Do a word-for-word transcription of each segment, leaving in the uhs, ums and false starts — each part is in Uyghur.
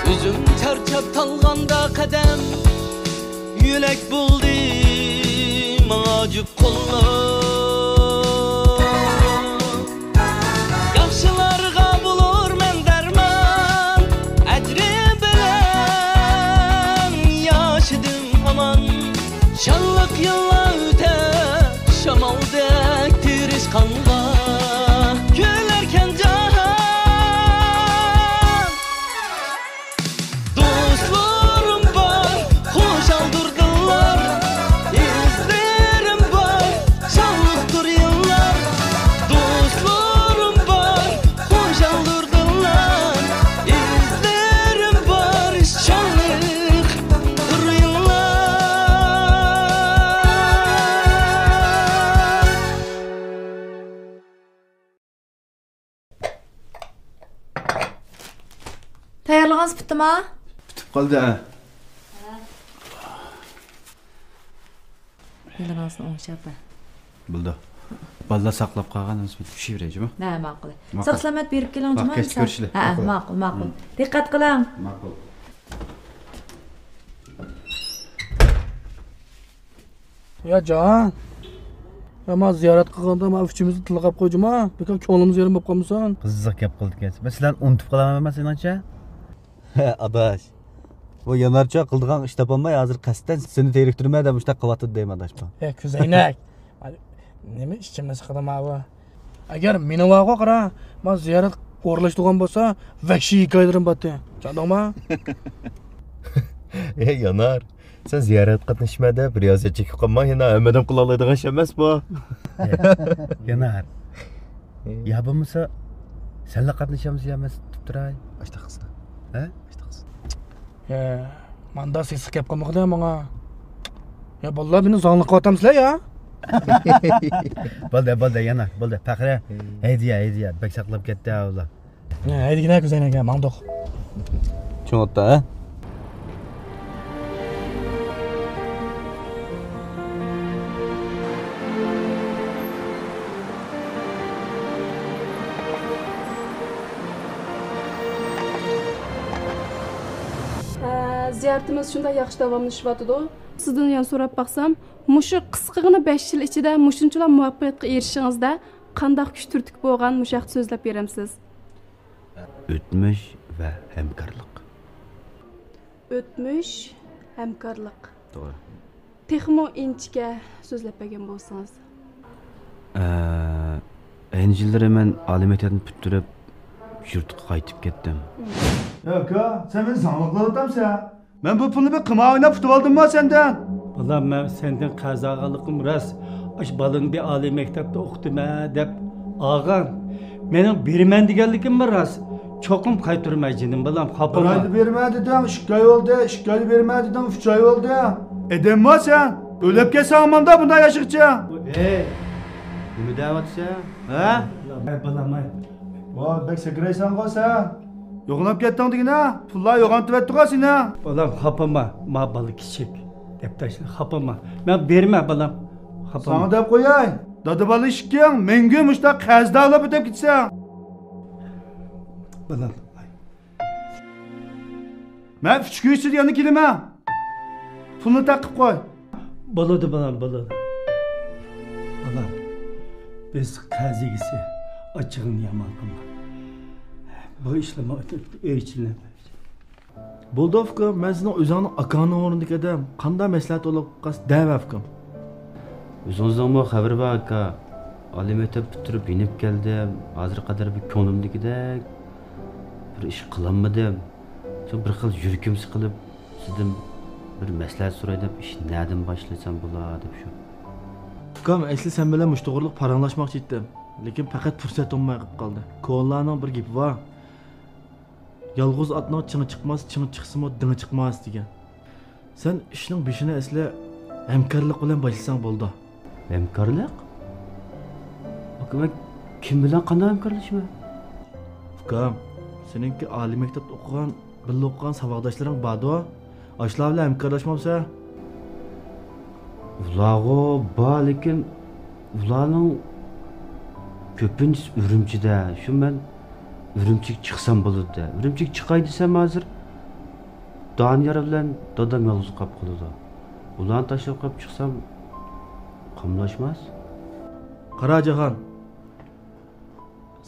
ئۆزۈم چارچاپ تالغاندا قەدەم، يۆلەك بولدى ماڭا جۈپ قوللار. ياخشىلارغا بولۇرمەن دەرمان، ئەجرى بىلەن ياشىدىم ھامان. شانلىق يىللار ئۆتەر، شامالدەك تىرىشقانغا كۈلەركەن جاھان. دوستلىرىم بار، خۇشالدۇر دىللار، ئىزلىرىم بار، شانلىقتۇر يىللار. دوستلىرىم بار، خۇشالدۇر دىللار، ئىزلىرىم بار، شانلىقتۇر يىللار. تەييارلىغانسىز پۈتتىما؟ پۈتۈپ قالدى، ھە. ئېلىڭىزنى ئوڭشاپ بەر. بولدى. بالىلار ساقلاپ قالغان، ھەممىسى پىشىۋېرەي جۇمۇ. ھە، ماقۇل. ماقۇل. ساق سالامەت بېرىپ كېلىڭ جۇمۇ. كەچتە كۆرۈشىلى. ھە، ماقۇل. ماقۇل، ماقۇل. دىققەت قىلىڭ. ماقۇل. يا جان، يا ما زىيارەت قىلغاندا ما ئۈچىمىزنى تىلغاپ قويجۇما، بىكار كۆڭلىمىز يېرىم بولۇپ قالمىسۇن. قىزىق گەپ قىلدىكەنسىز. مەن سىلەرنى ئۇنتۇپ قالامەن سېنىڭچە؟ ئاداش، بۇ يانارچۇ قىلىدىغان ئىش تاپالماي ھازىر قەستەن سېنى تېرىكتۈرىمەن دەپ مۇشۇنداق قىلىۋاتىدۇ دەيمەن ئاداش. ھە كۆزەينەك. نېمە ئىچىمىز سىقىدۇ ماۋۇ؟ ئەگەر مېنىڭ ۋاغۇ قارا، ما زىيارەت ئورۇنلاشتۇرغان بولسا، ۋەھشىي ھېكايىلىرىم بارتى. چاندۇڭما؟ ئەي يانار، سەن زىيارەت قاتنىشىمەن دەپ رىيازەت چېكىپ قالما، يەنە ھەممىدىن قىلالايدىغان ئىش ئەمەس بۇ. يانار. يا بولمىسا سەنلا قاتنىشامسەن يا مەن تۇتۇپ تۇراي؟ ئاشتاق قىلسا. ھە؟ ئاشتاق قىلسا. يا، ماندا سېسىق گەپ قىلمىغىدە ماڭا. يا بالىلار، مېنى زاڭلىق قىلىۋاتامسىلەر يا؟ بولدى، بولدى، يانار، بولدى. پەخرى، ھەيدە يا، ھەيدە يا. بەك ساقلاپ كەتتى ھە ئۇلار. ھەيدىگىنە كۆزەينەك، ماڭدۇق. چوڭ ئوتتا، ھە؟ ھە، زىيارىتىمىز شۇنداق ياخشى داۋاملىشىۋاتىدۇ. سىزدىن يەنە سوراپ باقسام، مۇشۇ قىسقىغىنا بەش يىل ئىچىدە مۇشۇنچىلا مۇۋەپپەقىيەتكە ئېرىشىشىڭىزدە قانداق كۈچ تۈرتكە بولغان، مۇشۇ ھەقتە سۆزلەپ بېرەمسىز؟ ئۆتمۈش ۋە ھەمكارلىق. ئۆتمۈش، ھەمكارلىق. توغرا. تېخىمۇ ئىنچىكە سۆزلەپ بەرگەن بولسىڭىز. ئە، ئەينى يىللىرى مەن ئالىي مەكتەپنى پۈتتۈرۈپ، يۇرتقا قايتىپ كەتتىم. يا ئاكا، سەن مېنى زاڭلىق قىلىۋاتامسەن؟ مەن بۇ پۇلنى بىر قىمار ئويناپ ئۇتۇۋالدىمما سەندىن؟ بالام، مەن سەندىن قەرز ئالغانلىقىم راست. ئاشۇ بالىنى بىر ئالىي مەكتەپتە ئوقۇتىمەن دەپ ئالغان. مېنىڭ بېرىمەن دېگەنلىكىممۇ راست. چوقۇم قايتۇرىمەن جېنىم بالام، خاپا بولما. بىر ئايدا بېرىمەن دېدىڭ، ئىككى ئاي بولدى، ئىككى ئايدا بېرىمەن دېدىڭ، ئۈچ ئاي بولدى. ئادەمما سەن؟ ئۆلۈپ كەتسەڭ ئاماندا بۇنداق ياشىغىچە. ھەي، نېمە دەۋاتىسەن؟ ھە؟ ۋاي بالام، ۋاي. ۋاي، بەك سەكرەيسەنغۇ سەن. يوغىناپ كەتتىڭ دېگىنە، پۇللار يوغانتىۋەتتىغۇ سېنى. بالام، خاپىما، ما بالا كىچىك. دەپ تاشلا، خاپىما. مەن بېرىمەن، بالام. خاپىما. ساڭا دەپ قوياي، دادا بالا ئىككىڭ مەڭگۈ مۇشۇنداق قەرزدارلاپ ئۆتۈپ كېتىسەن. بالام. مەن ئۈچ كۈن ئىچىدە يەنە كېلىمەن. پۇلنى تەقىپ قوي. بولىدۇ، بالام، بولىدۇ. بالام، بىز قەرز ئىگىسى، ئاچچىقىنى يامان قىلما. بۇ ئىشلارمۇ ئۆي ئىچىدە. بولدى ئۇكام، مەن سېنىڭ ئۆزۈڭنىڭ ئاكاڭنىڭ ئورنىدىكى ئادەم، قانداق مەسلىھەت بولۇپ قالسا دەۋە ئۇكام. ئۆزىڭىزنىڭمۇ خەۋىرى بار ئاكا. ئالىي مەكتەپ پۈتتۈرۈپ يېنىپ كەلدىم. ھازىرغا قەدەر بىر كۆڭلۈمدىكىدەك بىر ئىش قىلالمىدىم. شۇ بىر خىل يۈرىكىم سىقىلىپ، سىزدىن بىر مەسلىھەت سوراي دەپ، ئىش نەدىن باشلىسام بولا دەپ شۇ. ئۇكام، ئەسلى سەن بىلەن مۇشۇ توغرىلىق پاراڭلاشماقچى ئىدىم. لېكىن پەقەت پۇرسەت بولماي قېلىپ قالدى. كونىلارنىڭ بىر گېپى بار. يالغۇز ئاتنىڭ چىڭى چىقماس، چىڭى چىقسىمۇ دىڭى چىقماس دېگەن. سەن ئىشنىڭ بېشىنى ئەسلى ھەمكارلىق بىلەن باشلىساڭ بولىدۇ. ھەمكارلىق؟ ئاكا، مەن كىم بىلەن قانداق ھەمكارلىشىمەن؟ ئۇكام، سېنىڭكى ئالىي مەكتەپتە ئوقۇغان، بىللە ئوقۇغان ساۋاقداشلىرىڭ باردۇ. ئاشۇلار بىلەن ھەمكارلاشمامسەن؟ ئۇلارغۇ بار، لېكىن ئۇلارنىڭ كۆپىنچىسى ئۈرۈمچىدە، شۇ مەن ئۈرۈمچىگە چىقسام بولىدۇ-دە. ئۈرۈمچىگە چىقاي دېسەم ھازىر دانىيار بىلەن دادام يالغۇز قاپ قالىدۇ. ئۇلارنى تاشلاپ قاپ چىقسام قاملاشماس. قارا جاھان،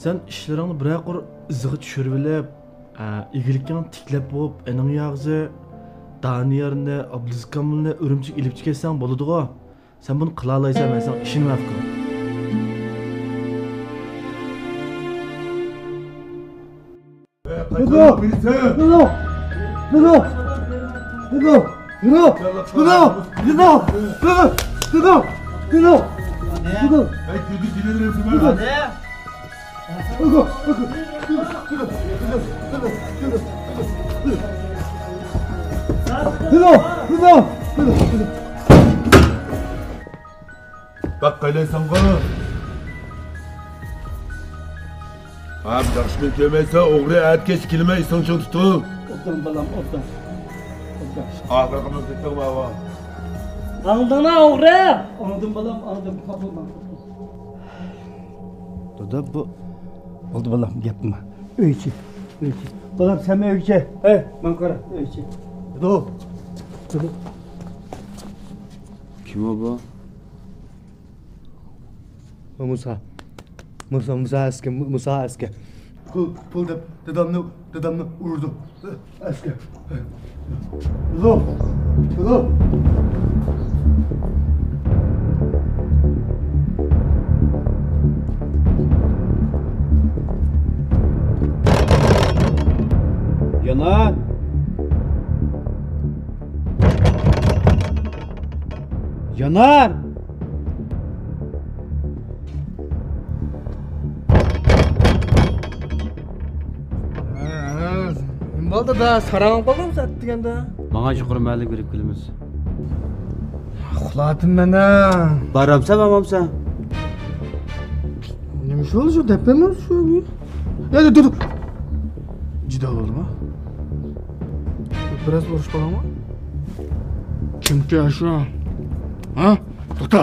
سەن ئىشلىرىڭنى بىرەر قۇر ئىزىغا چۈشۈرۈۋېلىپ، ئە، ئىگىلىكىڭنى تىكلەپ بوپ، ئېنىڭ ياغزى دانىيارنى، ئابدۇزىكامىلنى ئۈرۈمچىگە ئېلىپ چىقىۋەتسەڭ بولىدىغۇ. سەن بۇنى قىلالايسەن، مەن ساڭا ئىشىنىمەن، ئۇكام. دادام! دادام! دادام! دادام! بەك قايلايسەنغۇ. ھە، ياخشى كۈن كۆرمەيسەن، ئوغرى، ئەتە كەچ كېلىمەن، ئېسىڭ چىڭ تۇتۇل. ئوبدان بالام، ئوبدان. ئوبدان. ئاخىرقى مەقسىتىڭ بارغۇ. ئاڭلىدىڭنا ئوغرى؟ ئاڭلىدىم بالام، ئاڭلىدىم. خاپا بولما. دادا، بۇ. بولدى بالام، گەپ قىلما. ئۆيچى، ئۆيچى. بالام، سەنمۇ ئۆيگە. ھەي، ماڭا قارا، ئۆيچى. دادا. دادا. كىم ئۇ بۇ؟ مۇسا. مۇسا، مۇسا ئەسكەر، مۇسا ئەسكەر. پۇل، پۇل دەپ دادامنى، دادامنى ئۇردى. ئەسكەر. تۇرۇڭ! تۇرۇڭ! يانار! يانار! نېمە بولدى، دادا؟ ساراڭ قالدىمۇ سەت دېگەندە؟ ماڭا يۇقىرى مەھەللىگە بېرىپ كېلىمىز. ئۇخلاتتىم مەن ھە. بارامسەن، بارمامسەن؟ نېمە شۇ، شۇ دەپ بەرمەمسىز شۇ. يا، يا، تۇر، تۇر. جىدال بولدىمۇ؟ بىراز ئۇرۇش بولامۇ؟ كىمكى شۇ؟ ھە؟ توختا.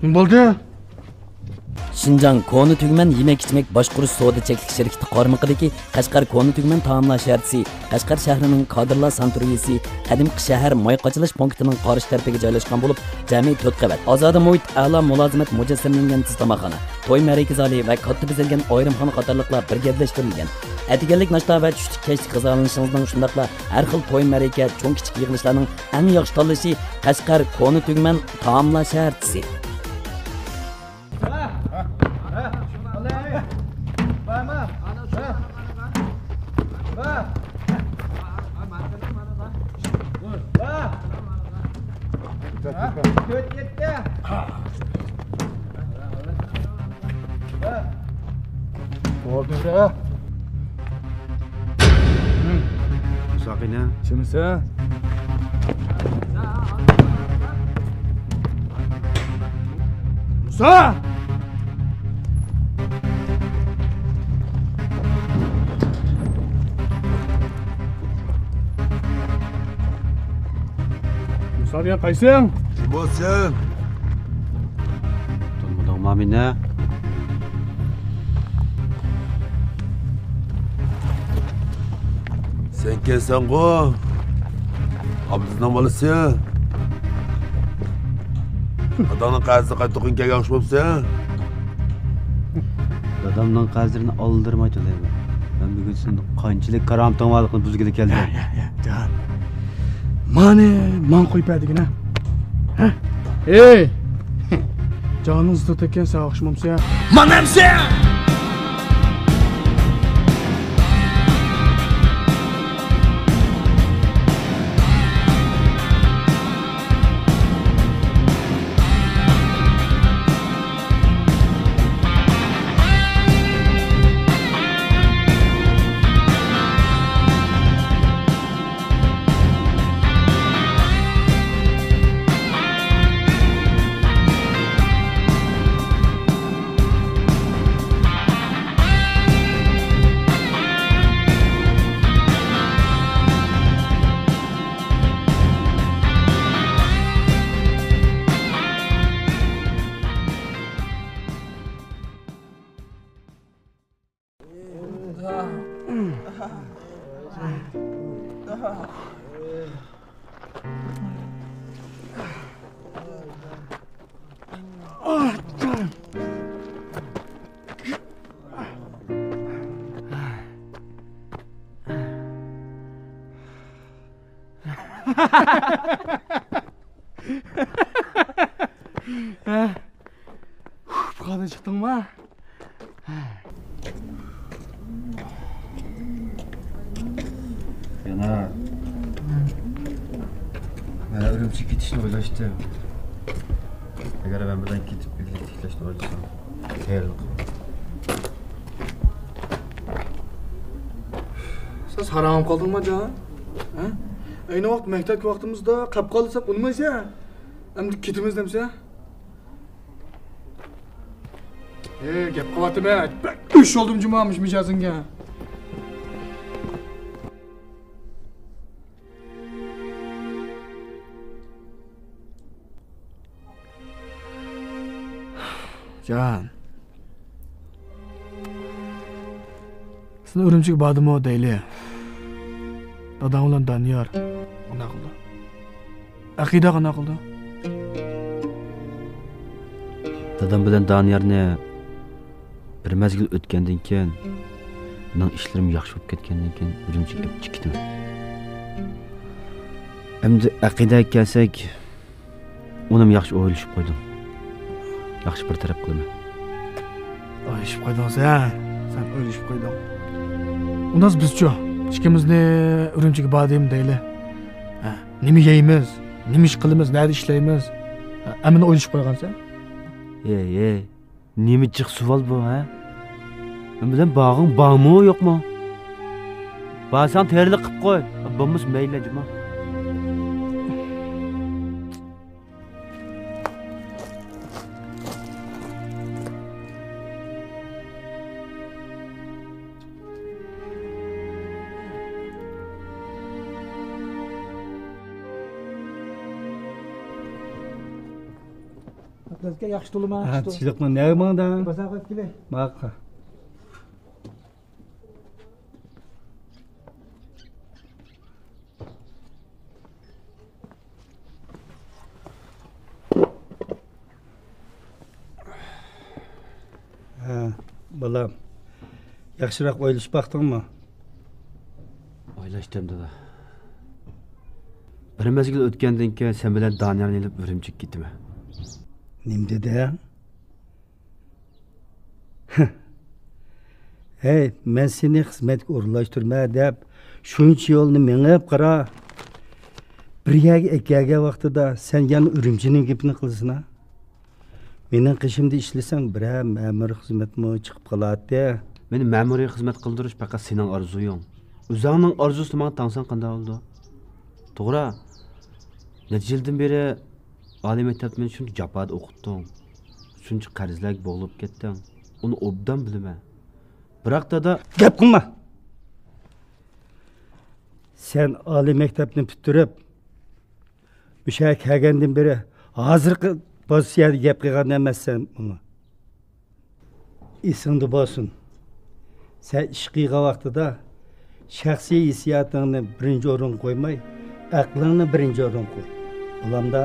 نېمە بولدى؟ شىنجاڭ كونا تۈگمەن يېمەك-ئىچمەك باشقۇرۇش سودا چەكلىك شىركىتى قارمىقىدىكى قەشقەر كونا تۈگمەن تائاملار شەھەرچىسى، قەشقەر شەھىرىنىڭ كادىرلار ساناتورىيىسى، قەدىمكى شەھەر ماي قاچىلاش پونكىتىنىڭ قارشى تەرىپىگە جايلاشقان بولۇپ، جەمئىي تۆت قەۋەت، ئازادە مۇھىت، ئەلا مۇلازىمەت مۇجەسسەملەنگەن تېز تاماقخانا، توي مەرىكە زالى ۋە كاتتا بېزەلگەن ئايرىمخانا قاتارلىقلار بىر گەۋدىلەشتۈرۈلگەن. ئەتىگەنلىك ناشتا ۋە چۈشلۈك كەچلىك غىزالىنىشىڭىزنىڭ، شۇنداقلا ھەر خىل توي مەرىكە، چوڭ كىچىك يىغىلىشلارنىڭ ئەڭ ياخشى تاللىشى قەشقەر كونا تۈگمەن تائاملار شەھەرچىسى. تۆت يەتتە. بولدى. مۇساقىنە. چىمسە؟ مۇسا! مۇسا دېگەن قايسىڭ؟ كىم بولسۇن؟ تونۇمىدىڭما مېنى؟ سەن كەلسەڭغۇ، ئابلىزنىڭ بالىسى. داداڭنىڭ قەرزىنى قايتۇرغىلى كەلگەن ئوخشاش بوپسەن. دادامنىڭ قەرزلىرىنى ئالدىرىماي تۆلەيمەن. مەن بۈگۈن سېنىڭ قانچىلىك كارامىتىڭ بارلىقىنى بۈزگىلى كەلدىم. يا، يا، يا، جان. مانى ماڭا قويۇپ بەر دېگىنە. ھە؟ ئېي! جانىڭ زىتىغا تەگكەن سەن ئوخشىمامسەن؟ مانا ئەمسە! بۇ قەدەر چىقتىڭما؟ يەنە مەن ئۈرۈمچىگە كېتىشنى ئويلاشتىم. ئەگەر مەن بىلەن كېتىپ بىللە تىكلەشنى ئويلىساڭ، خەيرلىك. سەن ساراڭ قالدىڭما جان؟ ھە؟ ئەينى ۋاقىت مەكتەپتىكى ۋاقتىمىزدا قاپ قالدى دەپ ئۇنىمايسەن. ئەمدى كېتىمىز دەمسە؟ ھەي، گەپ قىلىۋاتىمەن. بەك ئۆچ بولدۇم جۇما مۇشۇ مىجەزىڭگە. جان. سەن ئۈرۈمچىگە باردىمۇ دەيلى. داداڭ بىلەن دانىيار قانداق قىلدى؟ ئەقىدە قانداق قىلدى؟ دادام بىلەن دانىيارنى بىر مەزگىل ئۆتكەندىن كېيىن، مېنىڭ ئىشلىرىم ياخشى بولۇپ كەتكەندىن كېيىن ئۈرۈمچىگە ئېلىپ چىقىپ كېتىمەن. ئەمدى ئەقىدەگە كەلسەك، ئۇنىمۇ ياخشى ئويلىشىپ قويدۇم. ياخشى بىر تەرەپ قىلىمەن. ئويلىشىپ قويدۇڭ سەن. سەن ئويلىشىپ قويدۇڭ. ئۇنداق بىزچۇ؟ ئىككىمىزنى ئۈرۈمچىگە بار دەيمۇ دەيلى. ھە، نېمە يەيمىز؟ نېمە ئىش قىلىمىز؟ نەدە ئىشلەيمىز؟ ھە، ھەممىنى ئويلىشىپ قويغانسەن. ھەي، ھەي. نېمە جىق سوئال بۇ، ھە؟ مەن بىلەن باغىڭ بارمۇ، يوقمۇ؟ بارساڭ تەييارلىق قىپ قوي. بولمىسا مەيلى، جۇما. ئابلەزكە ياخشى تولىما؟ ھە، چىلىقنى نەگە ماڭدىڭ؟ بازار قويۇپ كېلەي. ماقۇل. ھە، بالام. ياخشىراق ئويلىشىپ باقتىڭمۇ؟ ئويلاشتىم، دادا. بىر مەزگىل ئۆتكەندىن كېيىن سەن بىلەن دانىيارنى ئېلىپ ئۈرۈمچىگە كېتىمەن. نېمە دېدىڭ؟ ھەي، مەن سېنى خىزمەتكە ئورۇنلاشتۇرىمەن دەپ شۇنچە يولنى مېڭىپ قارا، بىر يەرگە ئەكەلگەن ۋاقتىدا سەن يەنە ئۈرۈمچىنىڭ گېپىنى قىلىسەن ھە؟ مېنىڭ قېشىمدا ئىشلىسەڭ، بىرەر مەمۇرىي خىزمەتمۇ چىقىپ قالاتتى. مېنى مەمۇرىي خىزمەت قىلدۇرۇش پەقەت سېنىڭ ئارزۇيۇڭ. ئۆزۈڭنىڭ ئارزۇسىنى ماڭا تاڭساڭ قانداق بولىدۇ؟ توغرا، نەچچە يىلدىن بېرى ئالىي مەكتەپتە مېنى شۇنچە جاپادا ئوقۇتتۇڭ، شۇنچە قەرزلەرگە بوغۇلۇپ كەتتىڭ. ئۇنى ئوبدان بىلىمەن. بىراق، دادا. گەپ قىلما! سەن ئالىي مەكتەپنى پۈتتۈرۈپ، مۇشۇ يەرگە كەلگەندىن بېرى ھازىرقى پوزىتسىيەدە گەپ قىلغان ئەمەسسەن بۇنى. ئېسىڭدە بولسۇن، سەن ئىش قىلغان ۋاقتىدا شەخسىي ھېسسىياتىڭنى بىرىنچى ئورۇنغا قويماي، ئەقلىڭنى بىرىنچى ئورۇنغا قوي. بولامدا؟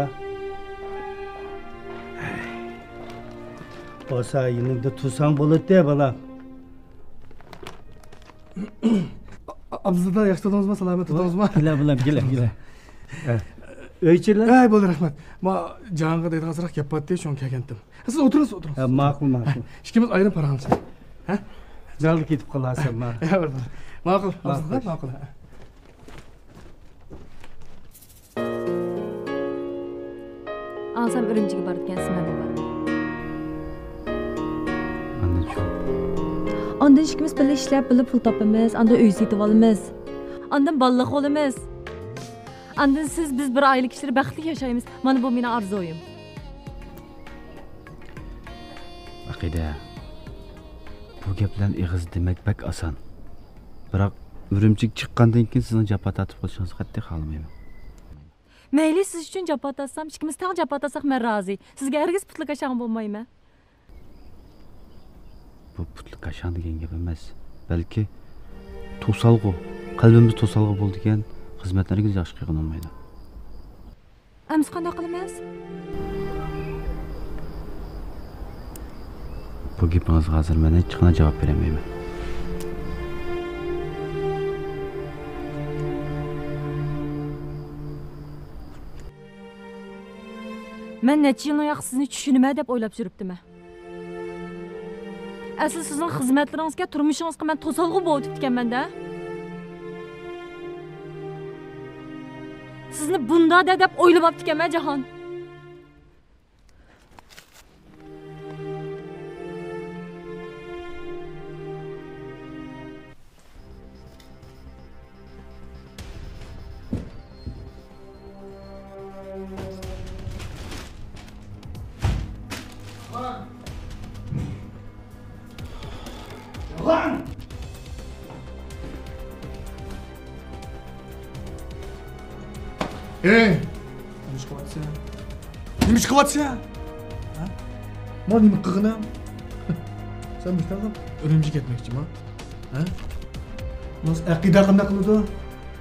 بولسا يېنىمدا تۇرساڭ بولاتتى، بالام. ئابلىز دادا، ياخشى تۇردىڭىزمۇ؟ سالامەت تۇردىڭىزمۇ؟ كېلە، بالام، كېلە، كېلە. ئۆي ئىچىلە؟ ھەي، بولدى، رەھمەت. ما جاھانغا دەيدىغان ئازراق گەپ بار ئىدى، شۇڭا كەلگەنتىم. سىز ئولتۇرۇڭ، سىز ئولتۇرۇڭ. ھە، ماقۇل، ماقۇل. ئىككىمىز ئايرىم پاراڭلىشايلى. ھە؟ جالدا كېتىپ قالارسەن، ما. ھە، بولدى. ماقۇل، ماقۇل. ماقۇل. ئاڭسام ئۈرۈمچىگە بارىدىكەنسىز، مەنمۇ بارىمەن. ئاندىن شۇ. ئاندىن ئىككىمىز بىللە ئىشلەپ، بىللە پۇل تاپىمىز، ئاندىن ئۆي سېتىۋالىمىز. ئاندىن بالىلىق بولىمىز. ئاندىن سىز، بىز بىر ئائىلە كىشىلىرى بەختلىك ياشايمىز. مانا بۇ مېنىڭ ئارزۇيۇم. ئەقىدە، بۇ گەپلەرنى ئېغىزدا دېمەك بەك ئاسان. بىراق، ئۈرۈمچىگە چىققاندىن كېيىن سىزنىڭ جاپا تارتىپ قېلىشىڭىزنى قەتئىي خالىمايمەن. مەيلى، سىز ئۈچۈن جاپا تارتسام، ئىككىمىز تەڭ جاپا تارتساق، مەن رازى. سىزگە ھەرگىز پۇتلىكاشاڭ بولمايمەن. بۇ پۇتلىكاشاڭ دېگەن گەپ ئەمەس. بەلكى توسالغۇ، قەلبىمىزدە توسالغۇ بولىدىكەن، خىزمەتلىرىگىز ياخشى قىلغىلى بولمايدۇ. ئەمىسە قانداق قىلىمىز؟ بۇ گېپىڭىزگە ھازىر مەن ھېچقانداق جاۋاب بېرەلمەيمەن. مەن نەچچە يىلنىڭ ياقى سىزنى چۈشىنىمەن دەپ ئويلاپ يۈرۈپتىمەن. ئەسلى سىزنىڭ خىزمەتلىرىڭىزگە، تۇرمۇشىڭىزغا مەن توسالغۇ بولۇۋېتىپتىكەنمەن-دە. سىزنى بۇنداق دە دەپ ئويلىماپتىكەنمەن، جاھان. ئەي! نېمە ئىش قىلىۋاتىسەن؟ نېمە ئىش قىلىۋاتىسەن؟ ھە؟ مانا نېمە قىلغىنىڭ؟ سەن مۇشۇنداق ئۈرۈمچىگە كەتمەكچىما؟ ھە؟ مانا ئەقىدە قانداق قىلىدۇ؟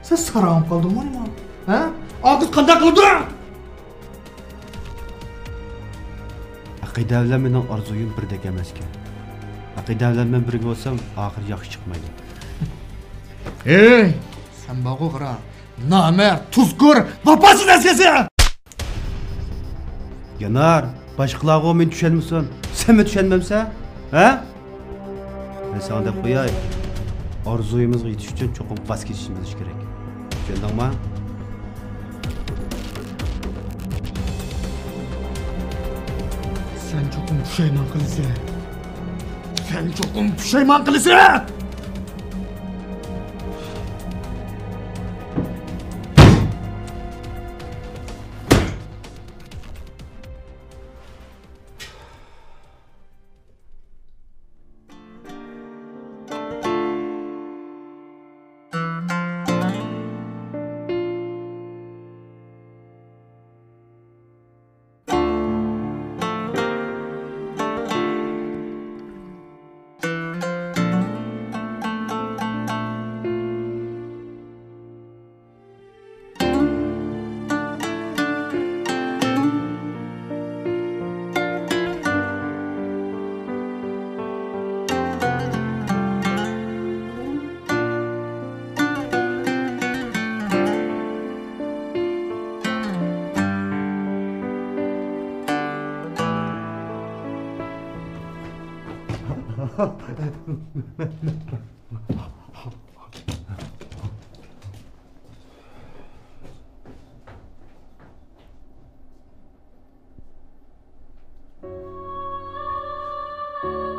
سەن ساراڭ قالدىڭمۇ نېمە؟ ھە؟ ئاقىز قانداق قىلىدۇ؟ ئەقىدە بىلەن مېنىڭ ئارزۇيۇم بىردەك ئەمەسكەن. ئەقىدە بىلەن مەن بىرگە بولسام، ئاخىرى ياخشى چىقمايدۇ. ھەي! سەن بارغۇ قارا، نامەرد، تۇزكور، ۋاپاسىز ئەسكەسى! يانار، باشقىلارغۇ مېنى چۈشەنمىسۇن، سەنمۇ چۈشەنمەمسەن؟ ھە؟ مەن ساڭا دەپ قوياي، ئارزۇيىمىزغا يېتىش ئۈچۈن چوقۇم ۋاز كېچىشنى بىلىش كېرەك. چۈشەندىڭما؟ سەن چوقۇم پۇشايمان قىلىسەن. سەن چوقۇم پۇشايمان قىلىسەن!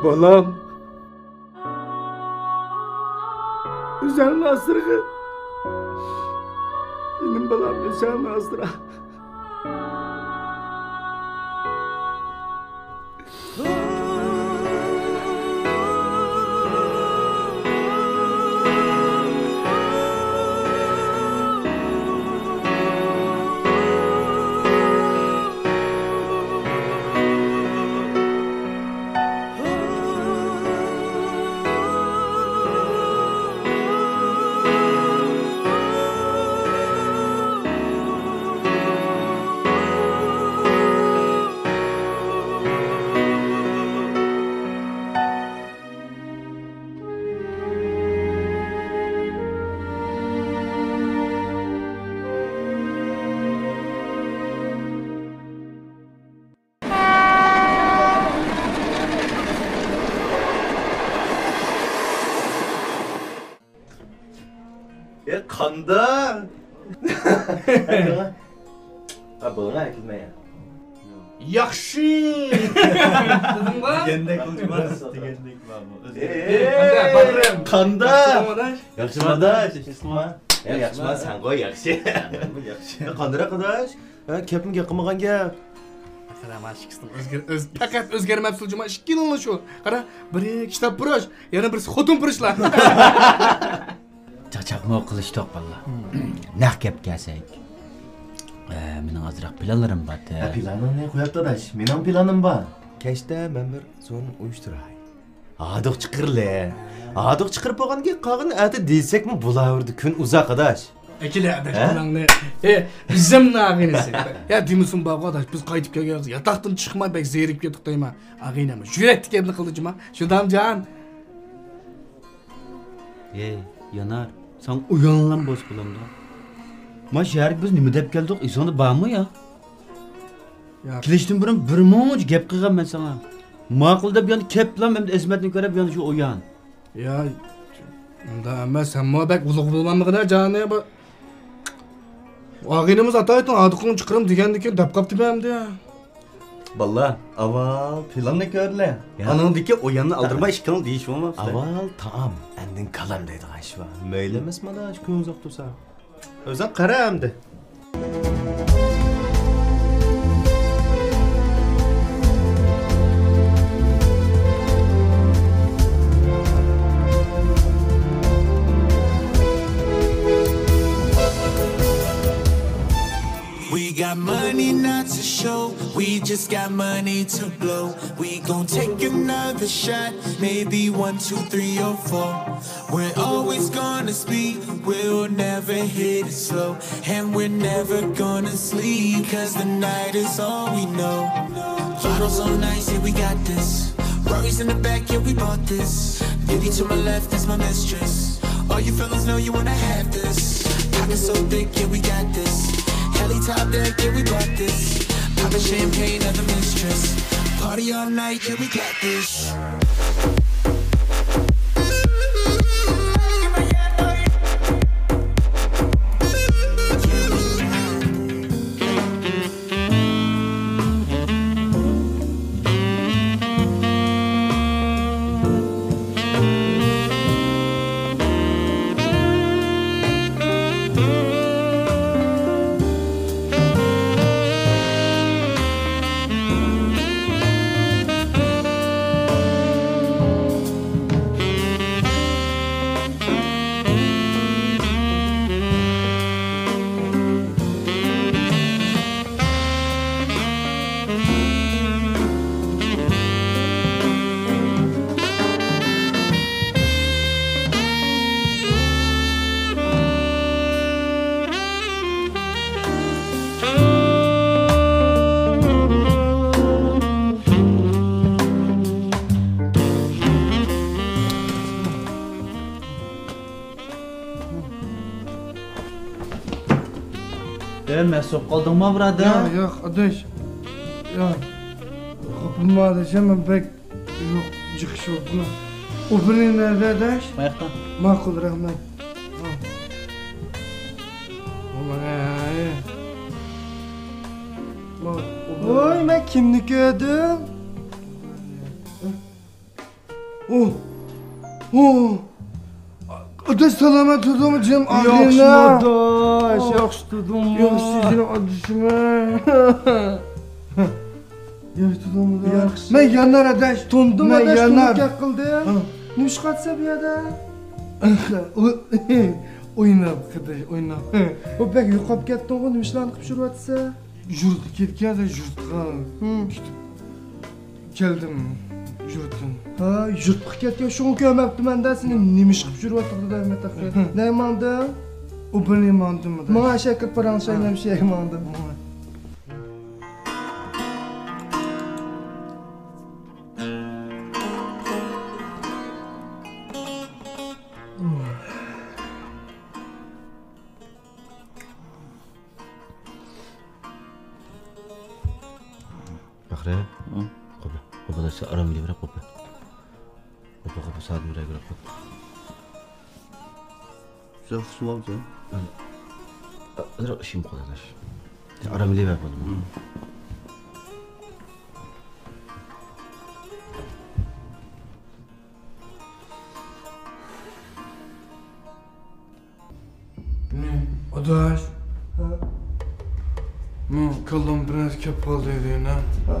بالام، ئۆزۈڭنى ئاسرىغىن. جېنىم بالام، ئۆزۈڭنى ئاسرا. يا قاندا؟ ھە، بولغان ئەكىلمە يا. ياخشى! دېدىڭغۇ؟ دېگەندەك قىلدىڭغۇ؟ دېگەندەك بارمۇ؟ ئۆزى. ئەي، قاندا؟ ياخشىمۇ ئاداش؟ ياخشىمۇ؟ يا ياخشىما، سەن غۇ ياخشى. ياخشى. قانداق ئاداش؟ ھە، كەپمۇ گەپ قىلمىغان گەپ. قارا، مانا ئىككىسىنىڭ ئۆزگەر-، ئۆز-، پەقەت ئۆزگەرمەپسىلە جۇما، ئىككىلىڭلا شۇ. قارا، بىرى كىتاب پۇرۇش، يەنە بىرسى خوتۇن پۇرۇشلا. چاقچاقمۇ قىلىشتۇق، بالىلار. نەق گەپكە كەلسەك، ئە، مېنىڭ ئازراق پىلانلىرىم بار. ھە، پىلانىڭنى قويۇپتۇ ئاداش، مېنىڭ پىلانىم بار. كەچتە مەن بىر سورۇن ئۇيۇشتۇراي. ھادۇق چىقىرلى. ھادۇق چىقىرىپ بولغاندىن كېيىن قالغىنىنى ئەتە دېسەكمۇ بولاۋېرىدۇ، كۈن ئۇزاق ئاداش. ئەكېلە ئاداش ھە؟ بالامنى. ئى، ئۆزۈمنىڭ ئاغىنىسى. يا دېمىسۇن بابا ئاداش، بىز قايتىپ كەلگەن ياتاقتىن چىقماي بەك زېرىكىپ كەتتۇق دەيمەن. ئاغىنەم، يۈرەكتىكى گەپنى قىلدى جۇما. شۇدامجان. ھەي، يانار، ساڭا ئويۇنلام بولسا بولامدۇ؟ ما شەھەرگە بىز نېمە دەپ كەلدۇق، ئېسىڭدە بارمۇ يا؟ ياق. كېلىشتىن بۇرۇن بىر مۇنچە گەپ قىلغان مەن ساڭا. ماقۇل دەپ يەنە كەپلا، ئەمدى ئەزىمەتنى كۆرۈپ يەنە شۇ ئويان. يا، ئۇنداق ئەمەس، سەنمۇ بەك ئۇلۇغ بولمامدىغىنە جانى بۇ. ئاغىنىمىز ئاتايتىن ئادىقىڭ چىقىرىم دېگەندىكىن دەپ قاپتىمەن ئەمدى. بالىلار، ئاۋۋال پىلاننى كۆرلە. يا. ئانىڭدىكى ئوياننى ئالدىرماي ئىككىڭلار دېيىشىۋالماپسىلەر. ئاۋۋال تائام، ئەندىن كالام دەيدىغان ئىش بار. مەيلى ئەمەسمۇ ئاداش، كۆڭلىڭىز ئاق تۇرسا. ئۆزۈڭ قارا ئەمدى. We got money not to show, we just got money to blow. We gon' take another shot, maybe one, two, three or four. We're always gonna speed, we'll never hit it slow. And we're never gonna sleep, 'cause the night is all we know. Bottles on ice, yeah, we got this. Rory's in the back, yeah, we bought this. Beauty to my left is my mistress. All you fellas know you wanna have this. Pockets so thick, yeah, we got this. Heli top deck, yeah, we bought this. Poppin' champagne at the mistress. Party all night, yeah, we got this. ئەي، مەست بولۇپ قالدىڭما، بۇرادەر؟ ياق، ياق، ئاداش. ياق. خاپىما ئاداش، مەن بەك يوق، جىقىش بوپتۇ. ئوبېرنى نەدە، ئاداش؟ ماياقتا. ماقۇل، رەھمەت. ھا. ۋاي. ۋوي، مەن كىمنى كۆردۈم؟ ئۇھ، ئۇھ. ئاداش، سالامەت تۇردۇڭمۇ جېنىم ئاغىنە؟ ياخشىمۇ ئاداش، ياخشى تۇردۇڭمۇ؟ ياخشى جېنىم ئادىشىمەن. ياخشى تۇردۇڭمۇ ئاداش؟ ياخشى. مەن يانار ئاداش. تونۇدۇم ئاداش، تونۇپ گەپ قىلدىم. ھە. نېمە ئىش قىلىۋاتىسەن بۇ يەردە؟ ئويناپ قېدىش، ئويناپ. ئۇ بەك يوقاپ كەتتىڭغۇ، نېمە ئىشلارنى قىلىپ يۈرۈۋاتىسەن؟ يۇرتقا كەتكەن، يۇرتقا. ھىم. كەلدىم يۇرتتىن. ھە، يۇرتقا كەتكەن، شۇڭا كۆرمەپتىمەن-دە سېنى. نېمە ئىش قىلىپ يۈرۈۋاتىدۇ دەپ مەن تېخى. ھىم. نەگە ماڭدىڭ؟ ئۇبېرنى ماڭدىم. ماڭا ئەشەگە كىرىپ پاراڭلىشايلى، ھە. نەمشە يەرگە ماڭدىم. ھە. فەخرى. ھە؟ قوپا، قوپا، دەرسە ئارام ئېلىۋېرە، قوپا. قوپا، قوپا، سائەتنى بېرەيلى، قوپا. سەن خۇشۇم بولسا. ھازىر ئىشىم قالدى، ئاداش. سەن ئارام ئېلىۋەر، بولدىمۇ؟ ھە. نى، ئاداش. ھە؟ مېنىڭ كاللام بىر نەرسە كەپ قالدى دەيمەن. ھە.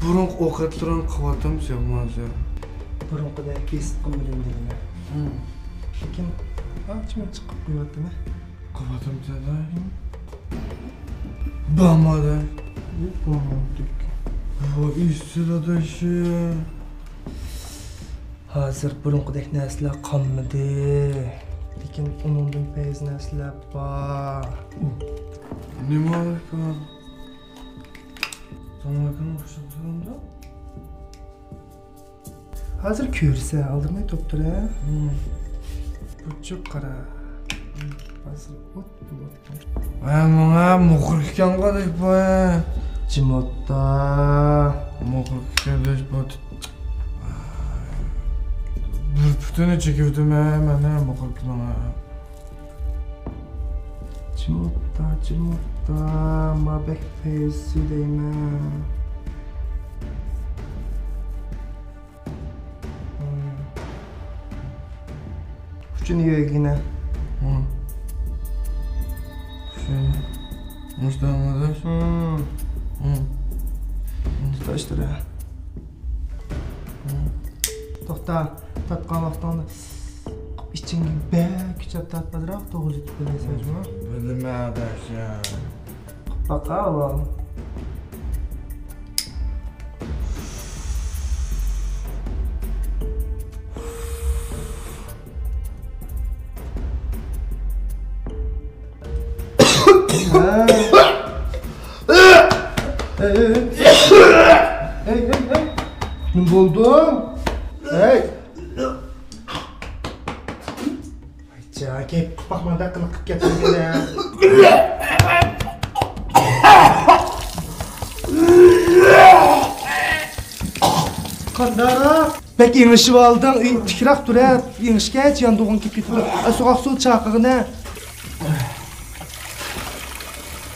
بۇرۇنقى ئوقەتلىرىڭنى قىلىۋاتامسەن ھازىر؟ بۇرۇنقىدەك بېسىپ قىلمىدىم دەيمەن. ھە. لېكىن ئانچە مۇنچە قىلىپ قويۇۋاتىمەن. قىلىۋاتامسەن ھە؟ بارمۇ ئاداش؟ يوق، بارمامدۇق. ۋاي، ئېسىل ئاداش. ھازىر بۇرۇنقىدەك نەرسىلەر قالمىدى. لېكىن ئۇنىڭدىن پەيز نەرسىلەر بار. نېمە بار؟ ساڭا كىم ئوخشاپ تۇرامدۇ؟ ھازىر كۆرسە، ئالدىرماي توپتۇر، ھە؟ ھىم. بۇچۇق قارا. ھازىر ئوت بولۇپ. ھە، ماڭا مۇخبىر ئىكەنغۇ دەپ بۇ. جىم ئوتتا. مۇخبىر ئىكەن دەپ بۇ. بىر پۇتىنى چېكىۋېتىمەن مەن مۇخبىرنىڭ. جىم ئوتتا، جىم ئوتتا، ما بەك پەيزى دەيمەن. ئۇچىنى يۆگىنە. ھە. شۇ. مۇشتاڭلىدىش. ھىم. ھە. تۇتاشتۇر. ھە. توختا، تارتقان ۋاقتىڭدا ئىچىڭگە بەك كۈچەپ تارتىپ ئازراق توغرا يېتىپ بىلەيسەن جۇمۇ. بىلىمەن ئاداش يا. باقاۋۇ. ھەي، ھەي، ھەي. نېمە بولدۇڭ؟ ھەي. جاكى، باقمادا قىلىق قىلىپ كەتمىگىنە. قانداقراق؟ بەك ئېڭىشىۋالدىڭ، ئۆي تىكراق تۇر ھە. ئېڭىشكەچ ياندۇرغۇڭ كېلىپ كېتىدۇ. ئە، سوغۇق سۇ چاقىغىنە.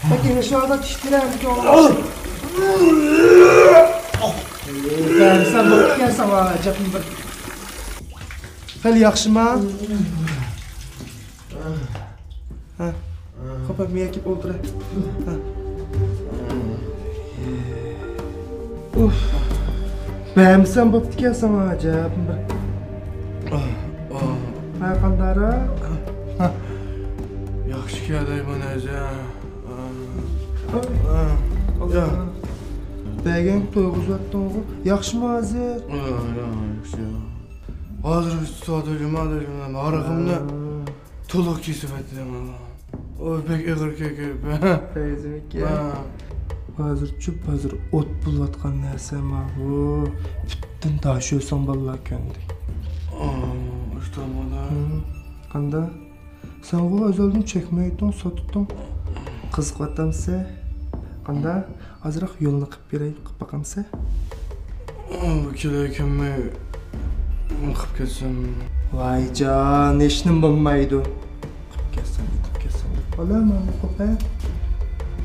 بەك ئېڭىشىۋالدىڭ، تىكرەك. بەرسەم بوپتىكەن ساڭا، ئەجەبمۇ بىر. خېلى ياخشىما؟ ھە. خوپ، مېيەگە كېلىپ ئولتۇرە. ھە. ئۇف. بەرمىسەم بوپتىكەن ساڭا، ئەجەب بىر. ھە، قانداقراق؟ ياخشىكەن دەيمەن، ئەجەب. بەرگەن تويغۇزۇۋەتتىڭغۇ. ياخشىمۇ ھازىر؟ ياخشى. ھازىر سودا جۇما، جۇما ھارىقىمنى تولۇق كېسىۋەتتىم. ئۇ بەك ئېغىر كېكىپ. پەيزىمىكىن. ھازىرچۇ، ھازىر ئوت بولۇۋاتقان نەرسە ماۋۇ. پۈتۈن داشۆسىڭ بالىلار كۆندى. ئاشتامادا. قانداق؟ سەنغۇ ئەزەلدىن چەكمەيتتىڭ، ساتتىڭ. قىزىقىۋاتامسەن؟ قانداق؟ ئازراق يولنى قىپ بېرەي، قىپ باقامسەن؟ ئۇ كېلەي كەلمەي قىپ كەتسەم. ۋايجان، ھېچنېمە بولمايدۇ. قىپ كەتسەم، قىپ كەتسەم. بالا، مانا قوپە.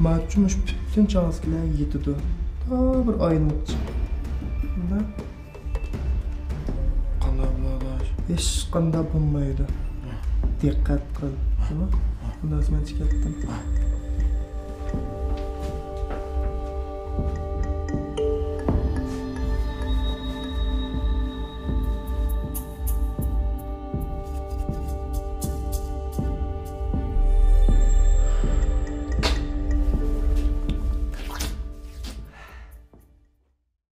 ماچۇ مۇشۇ پۈتۈن چاڭزىكىلەر يېتىدۇ. تا بىر ئايلىنىپ چىق. قانداق بولىدۇ؟ ھېچقانداق بولمايدۇ. دىققەت قىل. تامام؟ ئۇنداق بولسا مەن چىقىپ كەتتىم.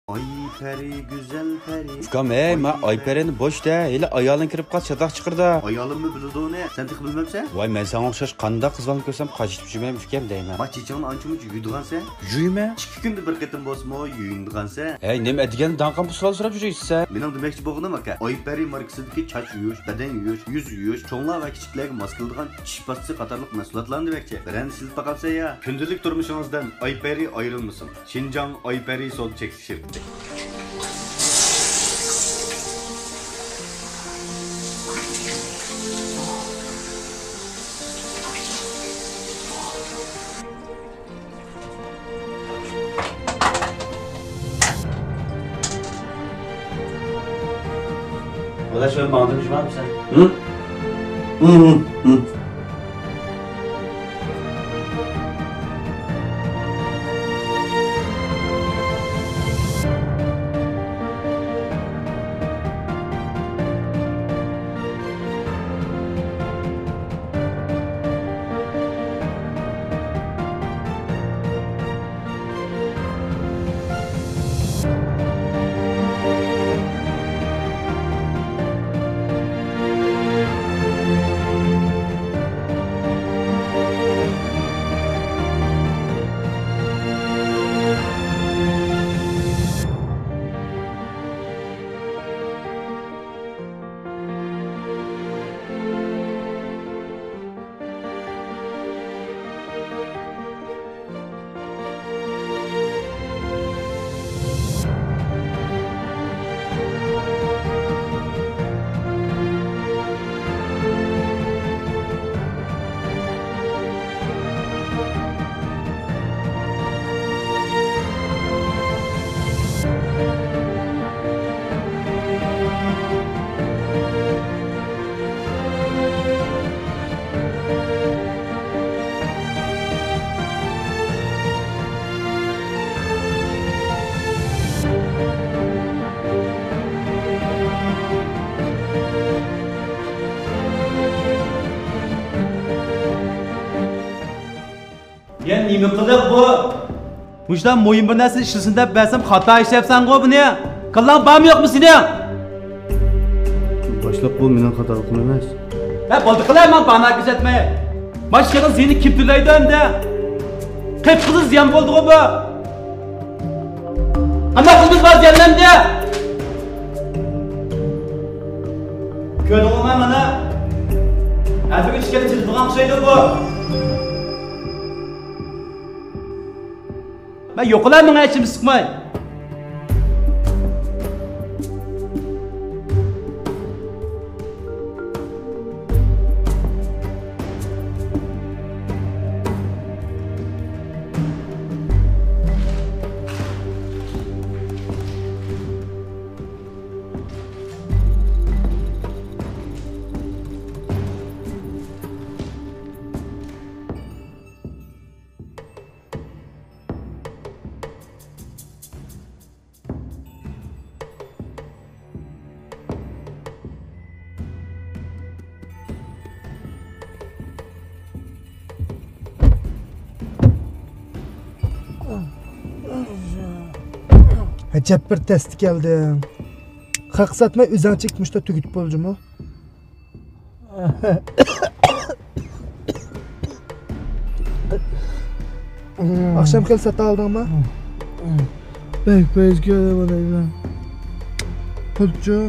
ئاي پەرى، گۈزەل پەرى. ئۇكام، ھەي، ما ئاي پەرىنى بوش دە، ھېلى ئايالىڭ كىرىپ قالسا چاتاق چىقىرىدۇ. ئايالىممۇ بىلىدۇ ئۇنى، سەن تېخى بىلمەپسەن؟ ۋاي، مەن ساڭا ئوخشاش قانداق قىزلارنى كۆرسەم قاچىتىپ يۈرمەيمەن ئۇكام دەيمەن. ما چېچىڭنى ئانچە-مۇنچە يۇيىدىغانسەن؟ يۇيىمەن. ئىككى كۈندە بىر قېتىم بولسىمۇ يۇيۇنىدىغانسەن. ھەي، نېمە ئەتىگەندە داڭقان بۇ سوئال سوراپ يۈرىسەن؟ مېنىڭ دېمەكچى بولغىنىم ئاكا، ئاي پەرى ماركىسىدىكى چاچ يۇيۇش، بەدەن يۇيۇش، يۈز يۇيۇش، چوڭلار ۋە كىچىكلەرگە ماس كېلىدىغان چىش پاستىسى قاتارلىق مەھسۇلاتلارنى دېمەكچى. بىرەرنى سېتىپ باقامسەن يا؟ كۈندىلىك تۇرمۇشىڭىزدىن ئاي پەرى ئايرىلمىسۇن. شىنجاڭ ئاي پەرى سودا چەكلىك شىركىتى. ئاداش، مەن ماڭدىم، جۇمامسەن؟ ھە؟ ھە، ھە، ھە. يەنە نېمە قىلدۇق بۇ؟ مۇشۇنداق مۇھىم بىر نەرسىنى ئىشلىسۇن دەپ بەرسەم، خاتا ئىشلەپسەنغۇ بۇنى. كاللاڭ بارمۇ يوقمۇ سېنىڭ؟ باشلىق، بۇ مېنىڭ خاتالىقىم ئەمەس. ھە، بولدى قىلاي، ماڭا باھانە كۆرسەتمەي. مانا شۇ يەرنىڭ زىيىنىنى كىم تۆلەيدۇ ئەمدى؟ قىپقىزىل زىيان بولدىغۇ بۇ. قانداق قىلىمىز بار زىياننى ئەمدى؟ كۆردۈڭلارمۇ مانا؟ ھەر بىر ئىككىگە چىلىدىغان ئوخشايدۇ بۇ. مەن يوقىلا ماڭا ھېچنېمە سىقماي. ئەجەب بىر تەستە كەلدىڭ. خەق ساتماي ئۆزۈڭ چېكىپ مۇشتا تۈگىتىپ بولجىمۇ؟ ئاخشام خېلى ساتا ئالدىڭمۇ؟ بەك پەيز كۆرۈۋالايمەن. پۇلچۇ؟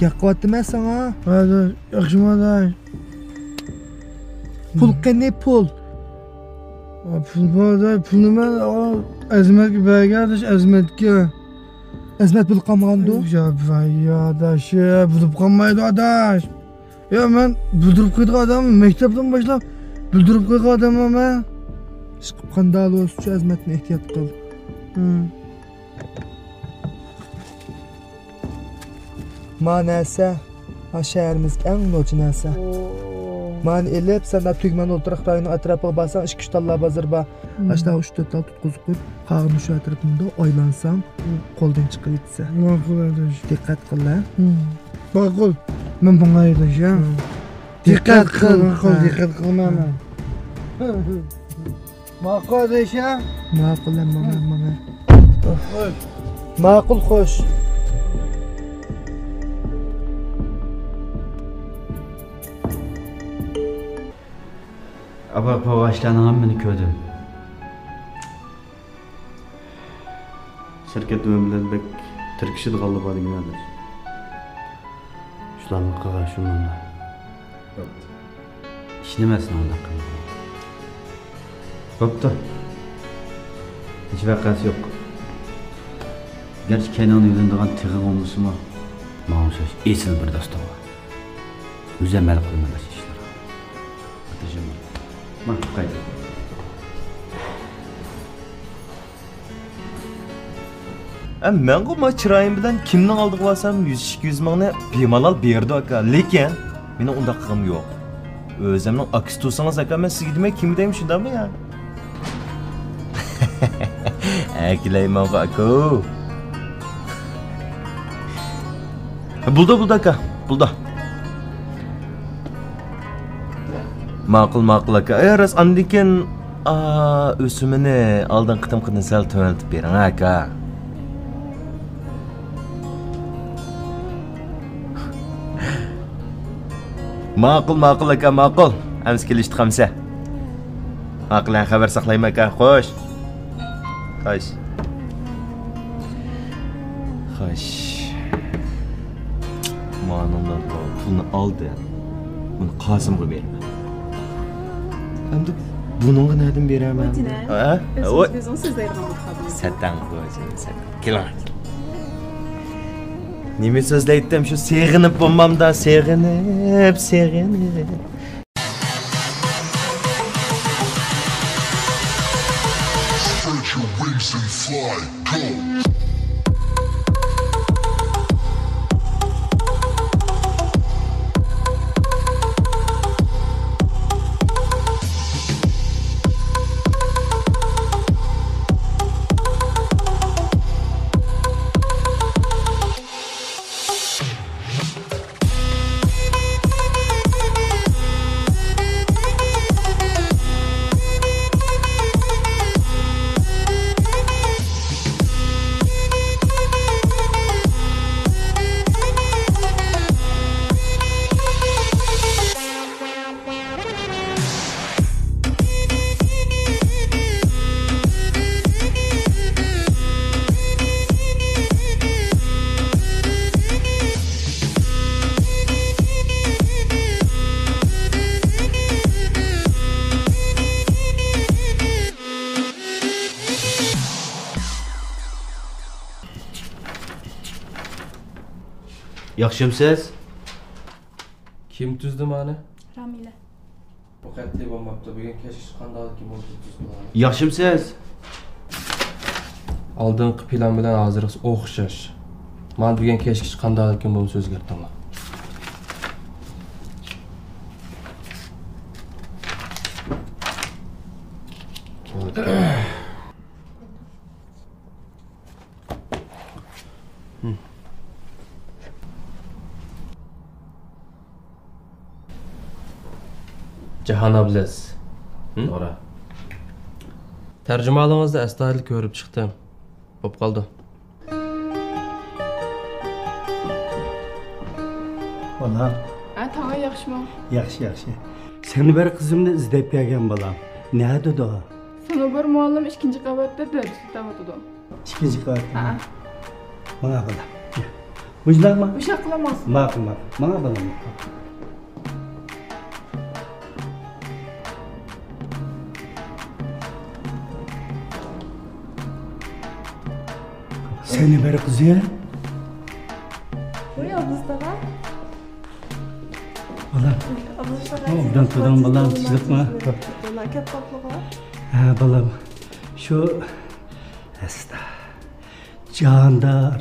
گەپ قىلىۋاتىمەن ساڭا. ھە، ياخشىمۇ ئاداش؟ پۇل قېنى، پۇل؟ ھە، پۇل بار ئاداش، پۇلنى مەن ئەزمەتكە بەرگەن ئاداش، ئەزمەتكە. ئەزمەت بىلىپ قالمىغاندۇ؟ يا، ۋاي، يا ئاداش، بىلىپ قالمايدۇ ئاداش. يا، مەن بىلدۈرۈپ قويىدىغان ئادەم، مەكتەپتىن باشلاپ بىلدۈرۈپ قويغان ئادەممەن مەن. ئىشقىلىپ قانداق بولسىچۇ، ئەزمەتنى ئېھتىيات قىل. ھىم. ما نەرسە، ھا شەھىرىمىزدىكى ئەڭ نوچى نەرسە. مانى ئېلىپ، سەن تۈگمەن ئولتۇراق رايونىنىڭ ئەتراپىغا بارساڭ، ئىككى ئۈچ تاللا بازىرى بار. ئاشۇنداق ئۈچ تۆت تال تۇتقۇزۇپ قويۇپ، قاغىنى شۇ ئەتراپىمدا ئايلانساڭ، قولدىن چىقىۋېتىسەن. ماقۇل ئاداش. دىققەت قىل ھە. ماقۇل. مەن بۇڭايدىش ھە. دىققەت قىل، ماقۇل، دىققەت قىلمايمەن. ماقۇل ئاداش ھە. ماقۇل ھە، ماڭا، ماڭا. ماقۇل، خوش. ئاپا، ئاپا، ئاشۇلارنىڭ ھەممىنى كۆردۈم. شىركەت دۈۋەن بىلەن بەك تىركىشىدىغانلار بار دېگەن ئاداش. شۇلارنىڭ قىلغان شۇ مۇنداق. بوپتۇ. ئىشىنىمەن سېنىڭ ئۇنداق قىلغىنىڭغا. بوپتۇ. ھېچ ۋەقەسى يوق. گەرچە كەينىڭدە يۈرىدىغان تىغىڭ بولمىسىمۇ، ماڭا ئوخشاش ئېسىل بىر دوستۇڭ بار. ئۆزۈم ھەل قىلىمەن باشقا ئىشلارنى. ئاتىجىم. مانا، قايت. ئە، مەنغۇ ما چىرايىم بىلەن كىمنىڭ ئالدىغا بارسام، يۈز ئىككى يۈز مىڭنى بىمالال بېرىدۇ، ئاكا. لېكىن مېنىڭ ئۇنداق قىلغۇم يوق. ئۆزۈمنىڭ ئاكىسى تۇرسىڭىز، ئاكا، مەن سىزگە دېمەي، كىمگە دەيمەن، شۇنداقمۇ يا؟ ئەكېلەيمەنغۇ، ئاكا. بولدى، بولدى، ئاكا، بولدى. ماقۇل، ماقۇل، ئاكا. ئە، راست، ئاندىن كېيىن، ئا، ئۆسۈمىنى ئالدىنقى قېتىمقىدىن سەل تۆۋەنلىتىپ بېرىڭ، ئاكا. ماقۇل، ماقۇل، ئاكا، ماقۇل. ئەمسە كېلىشتۇق ئەمسە. ماقۇل، خەۋەر ساقلايمەن، ئاكا. خوش. خوش. خوش. مانىڭدىن پۇلنى ئالدى. بۇنى قاسىمغا بېرىمەن. ئەمدى بۇنىڭغا نەدىن بېرەرمەن؟ ھە؟ سەتەڭ، سەتەڭ. كېلىڭ. نېمە سۆزلەيتتىم، شۇ سېغىنىپ بولمامدا، سېغىنىپ، سېغىنىپ. Spread your wings and fly, go. ياخشىمسىز؟ كىم تۈزدى مانى؟ رامىلە. بۇ قەتئىي بولماپتۇ. بۈگۈن كەچكىچە قانداقلىكىن بولسا تۈزۈپ قويغان. ياخشىمسىز؟ ئالدىنقى پىلان بىلەن ھازىرقىسى ئوخشاش. مانا بۈگۈن كەچكىچە قانداقلىكىن بولسا ئۆزگەرتىڭلار. جاھان ئابلىز. ھە؟ توغرا. تەرجىمىھالىڭىزنى ئەستايىدىل كۆرۈپ چىقتىم. بوپ قالدى. بالام. ھە، تاڭا ياخشىمۇ؟ ياخشى، ياخشى. سەنۇبەر قىزىمنى ئىزدەپ كەلگەن بالام. نەدىدۇ؟ سەنۇبەر مۇئەللىم ئىككىنچى قەۋەتتە دەرس ئۆتۈۋاتىدۇ. ئىككىنچى قەۋەتتە. ھە. ماڭا بالام. مۇشۇنداقمۇ؟ مۇشۇنداق قىلىڭ، ماڭسۇن. ماقۇل، ماقۇل. ماڭا بالام. سەنۇبەر قىزى. ۋاي، ئابلىز تاغا. بالام. ئابلىز تاغا. ئوبدان تۇردۇڭ، بالام، تىنچلىقمۇ؟ كەپ قاپلىغا. ھە، بالام. شۇ ئەستا. جاندار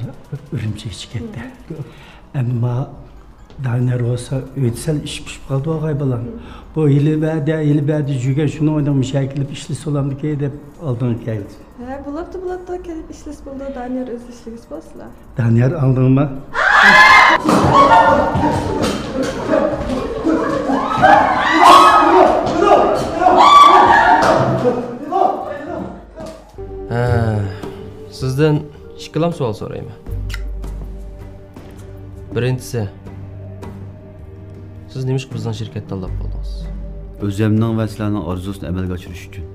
ئۈرۈمچى ئىچكەندە. ئەمما دانىيار بولسا ئۆيدە سەل ئىش پىشىپ قالدى ئاغاي بالام. بۇ ھېلى بەدە، ھېلى بەدە جۈگە شۇنىڭ ئورنىغا مۇشەگە كېلىپ ئىشلىسە بولامدىكى دەپ ئالدىڭغا كەلدى. ھە، بولۇپتۇ، بولۇپتۇ، كېلىپ ئىشلىسە بولىدۇ، دانىيار ئۆزى ئىشلىگۈسى بولسىلا. دانىيار ئاڭدىڭما؟ ھە، سىزدىن ئىككىلا سوئال سورايمەن. بىرىنچىسى، سىز نېمىشقا بىزنىڭ شىركەتنى تاللاپ قالدىڭىز؟ ئۆزۈمنىڭ ۋە سىلەرنىڭ ئارزۇسىنى ئەمەلگە ئاشۇرۇش ئۈچۈن.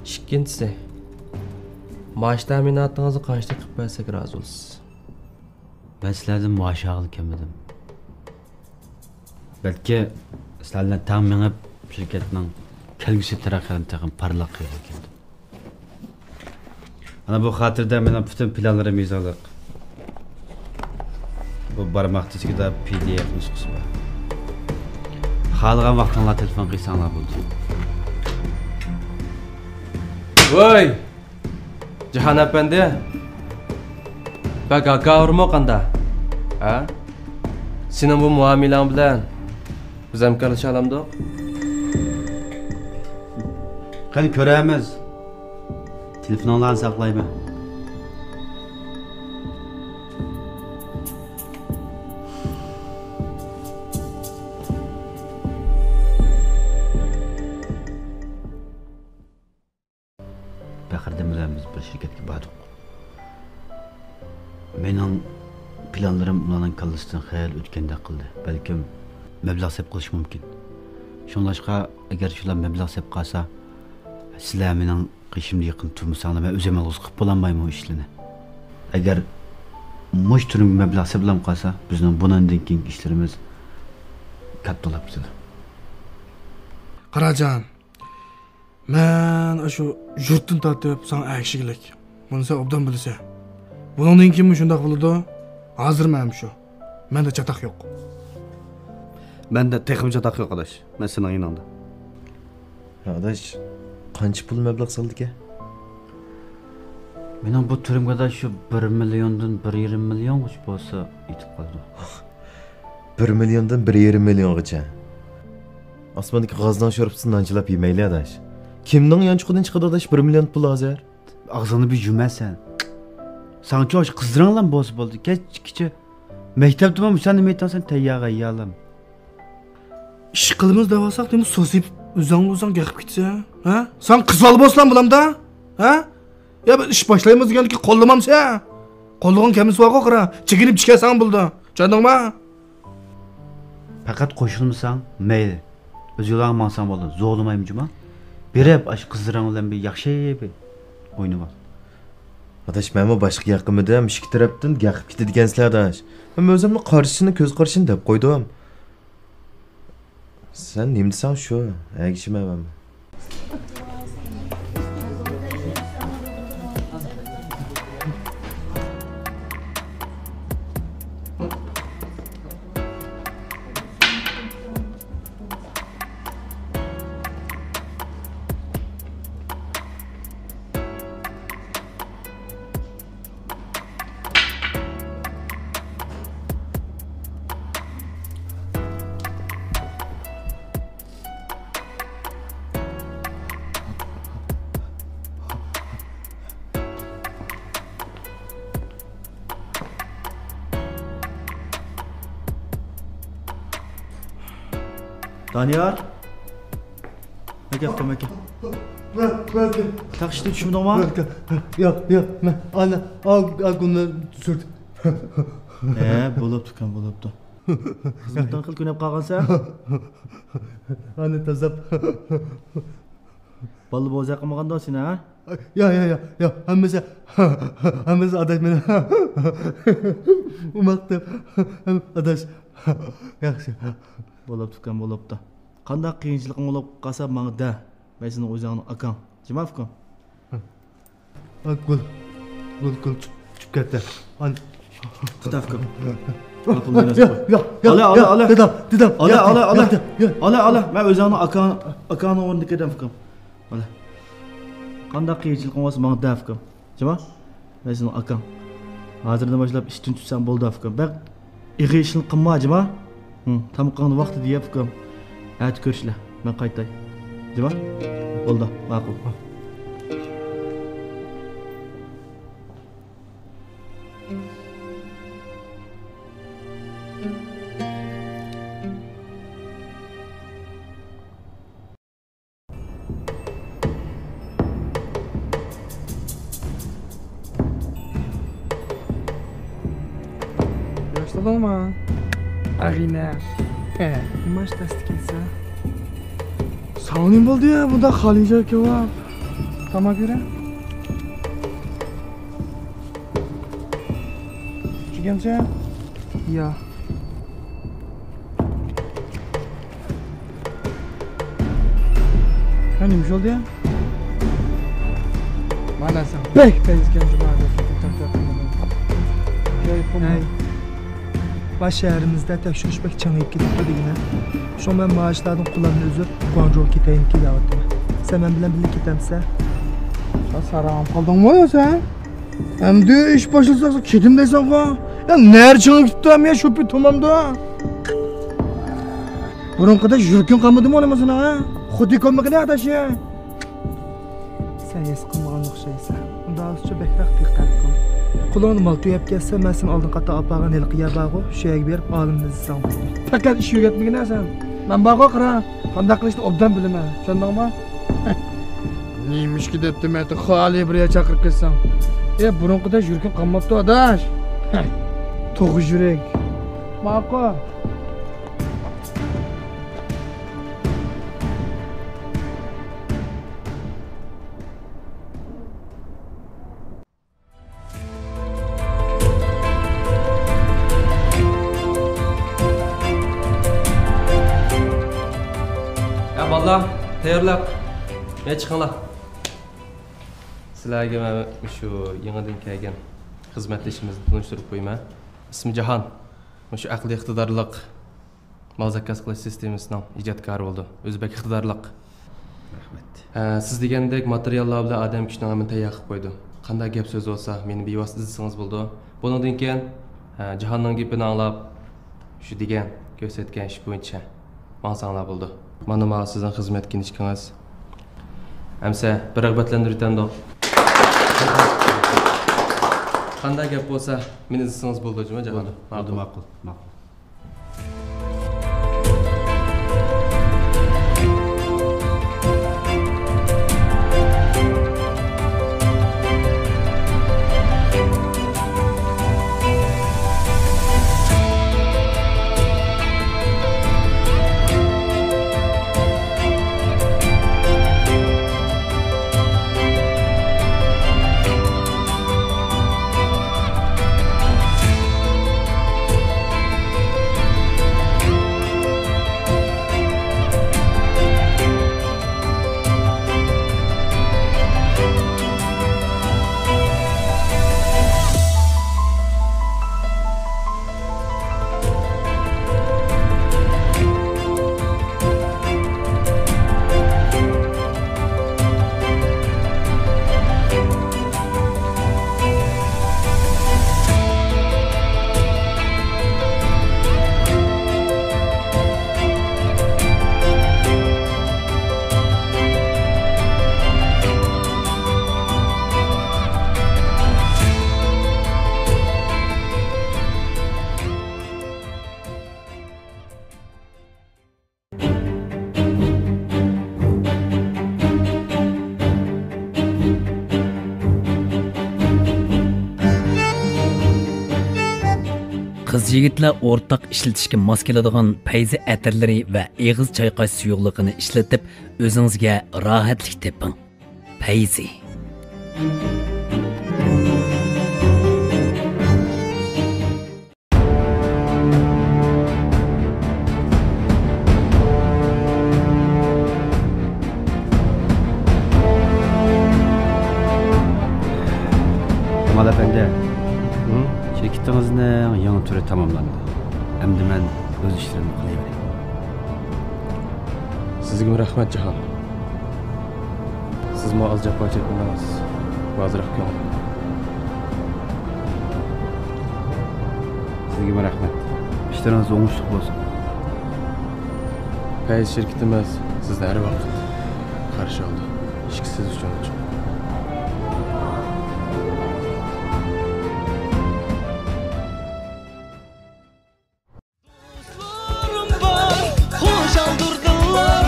ئىككىنچىسى، مائاش تەمىناتىڭىزنى قانچىلىك قىلىپ بەرسەك رازى بولىسىز؟ مەن سىلەردىن مائاش ئالغىلى كەلمىدىم. بەلكى سىلەر بىلەن تەڭ مېڭىپ، شىركەتنىڭ كەلگۈسى تەرەققىياتىنى تېخىمۇ پارلاق قىلغىلى كەلدىم. ئانا بۇ خاتىرىدە مېنىڭ پۈتۈن پىلانلىرىم يېزىقلىق. بۇ بارماق دىسكىدا پى دى ئېف نۇسخىسى بار. خالىغان ۋاقتىڭلار تېلېفون قىلساڭلار بولدى. ۋاي! جاھان ئەپەندى، بەك ھاكاۋۇرمۇ قاندا؟ ھە؟ سېنىڭ بۇ مۇئامىلەڭ بىلەن بىز ھەمكارلىشالامدۇق؟ قېنى كۆرەرمىز. تېلېفونۇڭلارنى ساقلايمەن. پەخرىدىن بىلەن بىز بىر شىركەتكە باردۇق. مېنىڭ پىلانلىرىم ئۇلارنىڭ كاللىسىدىن خېلى ئۆتكەندەك قىلدى. بەلكىم مەبلەغ سەپ قىلىشى مۇمكىن. شۇڭلاشقا، ئەگەر شۇلار مەبلەغ سەپ قالسا، سىلەر مېنىڭ قېشىمدا يېقىن تۇرمىساڭلار، مەن ئۆزۈم يالغۇز قىلىپ بولالمايمەن ئۇ ئىشلىرىنى. ئەگەر مۇشۇ تۈرۈمگە مەبلەغ سېپىلام قالسا، بىزنىڭ بۇنىڭدىن كېيىنكى ئىشلىرىمىز كاتتىلاپ كېتىدۇ. قاراجان، مەن ئاشۇ يۇرتتىن تارتىپ ساڭا ئەگىشكۈدەك. بۇنى سەن ئوبدان بىلىسەن. بۇنىڭدىن كېيىنمۇ شۇنداق بولىدۇ. ھازىر مەن شۇ. مەندە چاتاق يوق. مەندە تېخىمۇ چاتاق يوق، ئاداش. مەن سېنىڭ يېنىڭدا. ھە، ئاداش، قانچە پۇل مەبلەغ سالدىكەن؟ مېنىڭ بۇ تۈرۈمگە، ئاداش، شۇ بىر مىليوندىن بىر يېرىم مىليونغىچە بولسا يېتىپ قالىدۇ. بىر مىليوندىن بىر يېرىم مىليونغىچە. ئاسماندىكى غازنىڭ شورپىسىنى نانچىلاپ يېمەيلى، ئاداش. كىمنىڭ يانچۇقىدىن چىقىدۇ، ئاداش، بىر مىليون پۇل ھازىر؟ ئاغزىڭنى بىر يۇمە سەن. ساڭىچۇ ئاشۇ قىزلىرىڭلام بولسا بولدى. كەچ-، كېچە مەكتەپتىمۇ سەن نېمە ئېيتىڭ، سەن تەييارغا يالام. ئىش قىلىمىز دەۋالساق، نېمە سوسىيىپ ئۆزۈڭ ئۆزۈڭ گەپ قىلىپ كېتىسەن، ھە؟ ساڭا قىز بالا بولسىلا بولامدا، ھە؟ يا بىر ئىش باشلايمىز دېگەندىكى قوللىمامسەن؟ قوللىغۇڭ كەلمىسە بارغۇ قارا، چېكىنىپ چىكەرسەڭ بولىدۇ. چۈشەندىڭما؟ پەقەت قوشۇلمىساڭ مەيلى. ئۆز يولۇڭغا ماڭساڭ بولىدۇ. زورلىمايمەن جۇما. بېرىپ ئاشۇ قىزلىرىڭ بىلەن بىر ياخشى بىر ئوينىۋال. ئاداش، مەنمۇ باشقا گەپ قىلمىدىم. ئىككى تەرەپتىن گەپ قىلىپ كېتىدىكەنسىلەر، ئاداش. مەن ئۆزۈمنىڭ قارىشىنى، كۆز قارىشىنى دەپ قويدۇم. سەن نېمە دېسەڭ شۇ، ئەگىشىمەن مەنمۇ. دانىيار. ئەكەل، ئۇكام، ئەكەل. تەخشىدىن چۈشمىدىڭمۇ؟ ياق، ياق، مەن ئانا، ئا، ئا، گۈلنى سۈرتۈم. ھە، بولۇپتۇ، ئۇكام، بولۇپتۇ. خىزمەتتىن خېلى كۆنۈپ قالغانسەن. ئانا تازاپ. بالىلار بوزەك قىلمىغاندا سېنى، ھە؟ يا، يا، يا، يا، ھەممىسى، ھەممىسى ئاداش مېنى. ئۇماق دەپ، ئاداش. ياخشى. بولۇپتۇ، ئۇكام، بولۇپتۇ. قانداق قىيىنچىلىقىڭ بولۇپ قالسا، ماڭا دە. مەن سېنىڭ ئۆزۈڭنىڭ ئاكاڭ. جىما، ئۇكام؟ ھە. ئا، گۈل. گۈل، گۈل چۈ-، چۈشۈپ كەتتى. ئان-، قىتاپ كۆپ. يا، يا، يا، ئالا، ئالا، يا، ئالا. دېدەم، دېدەم، ئالا، يا، ئالا، يا، ئالا. يا، يا. ئالا، ئالا، مەن ئۆزۈڭنىڭ ئاكاڭ، ئاكاڭنىڭ ئورنىدا كېتەم، ئۇكام. ئالا. قانداق قىيىنچىلىقىڭ بولسا، ماڭا دە، ئۇكام. جىما؟ مەن سېنىڭ ئاكاڭ. ھازىردىن باشلاپ ئىشتىن چۈشسەڭ بولدى، ئۇكام. بەك ئېغىر ئىشنى قىلما، جىما. ھىم، تامىقىڭنى ۋاقتىدا يەپ، ئۇكام. ئەتە كۆرۈشلە. مەن قايتاي. جىما؟ بولدى، ماقۇل. ياشلىدىڭمۇ؟ ئەغىنە. ھە. نېمە ئىش دەستە كەلسە؟ ساڭا نېمە بولدى يا؟ بۇنداق خالىي جاي كېلىپ. تاماق يېگىن. چۈشىگەنسەن؟ يا. ھە، نېمە بولدى؟ مانا سەن بەك پەيزكەن جۇما. ھەي. باش شەھىرىمىزدە تەكشۈرۈش بەك چىڭىيىپ كېتىپتۇ دېگىنە. شۇڭا مەن مائاشلاردىن قولۇمنى ئۈزۈپ، گۇاڭجۇغا كېتەيلىكى دەۋاتىمەن. سەن مەن بىلەن بىللە كېتەمسەن؟ سەن ساراڭ قالدىڭمۇ سەن؟ ئەمدى ئىش باشلىساق كېتىم دەيسەنغۇ. يا نەرە چىڭىپ كېتىپتۇ يا شوپى تۇمامدۇ؟ بۇرۇنقىدەك يۈرىكىڭ قالمىدىمۇ نېمە سېنىڭ، ھە؟ خۇددى كۆممىگىنە ئاداش يا. سەن ھېس قىلمىغان ئوخشايسەن. ئۇنداق بولسىچۇ بەكرەك دىققەت قىل. قولۇڭدا مال تۈگەپ كەتسە، مەن سېنى ئالدىن قاتار ئاپارغان ھېلىقى يەر بارغۇ، شۇ يەرگە بېرىپ ئالىمنى ئىزدىسەڭ بولىدۇ. پەقەت ئىش ئۆگەتمىگىنە سەن. مەن بارغۇ قارا. قانداق قىلىشنى ئوبدان بىلىمەن. چۈشەندىڭمۇ؟ نېمىشقا دەپتىمەن، خالىي بىر يەر چاقىرىپ كەتسەڭ. ئە، بۇرۇنقىدەك يۈرىكىڭ قالماپتۇ، ئاداش. توغرا يۈرەك. ماقۇل. يا بالىلار، تەييارلاپ، يا چىقىڭلار. سىلەرگە مەن شۇ يېڭىدىن كەلگەن خىزمەتدىشىمىزنى تونۇشتۇرۇپ قويىمەن. ئىسمى جاھان. مۇشۇ ئەقلىي ئىقتىدارلىق مال زاكاز قىلىش سىستېمىسىنىڭ ئىجادكارى بولىدۇ. ئۆزى بەك ئىقتىدارلىق. رەھمەت. ئە، سىز دېگەندەك ماتېرىياللار بىلەن ئادەم كۈچىنى ھەممىنى تەييار قىلىپ قويدۇم. قانداق گەپ سۆز بولسا، مېنى بىۋاسىتە ئىزدىسىڭىز بولىدۇ. بۇنىڭدىن كېيىن، ئە، جاھاننىڭ گېپىنى ئاڭلاپ، شۇ دېگەن، كۆرسەتكەن ئىش بويىچە ماڭساڭلار بولىدۇ. مانا، مانا سىزنىڭ خىزمەت كىنىشكىڭىز. ئەمسە بىر رىغبەتلەندۈرۈۋېتەمدۇق. قانداق گەپ بولسا، مېنى ئىزدىسىڭىز بولىدۇ، جۇمۇ جاھان. بولىدۇ، بولىدۇ، ماقۇل، ماقۇل. يىگىتلەر ئورتاق ئىشلىتىشكە ماس كېلىدىغان پەيزى ئەتىرلىرى ۋە ئېغىز چايقاش سۇيۇقلۇقىنى ئىشلىتىپ، ئۆزىڭىزگە راھەتلىك تېپىڭ. پەيزى. كامال ئەپەندى، ھە؟ شىركىتىڭىزنىڭ يېڭى تۈرى تاماملاندى. ئەمدى مەن ئۆز ئىشلىرىمنى قىلىۋېرەي. سىزگىمۇ رەھمەت، جاھان. سىزمۇ ئاز جاپا چەكمىدىڭىز. ئازراق كۆڭۈل. سىزگىمۇ رەھمەت. ئىشلىرىڭىز ئوڭۇشلۇق بولسۇن. پەيز شىركىتىمىز سىزنى ھەر ۋاقىت قارشى ئالىدۇ. ئىككى سىز ئۈچۈن ئوچۇق. دوستلىرىم بار، خۇشالدۇر دىللار،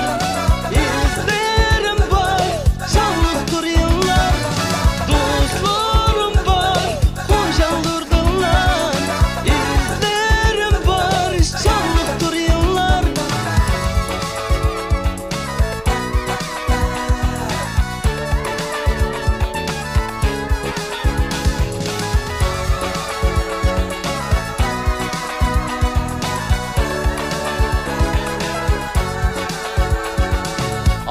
ئىزلىرىم بار، شادلىقتۇر يىللار. دوستلىرىم بار، خۇشالدۇر دىللار، ئىزلىرىم بار، شادلىقتۇر يىللار.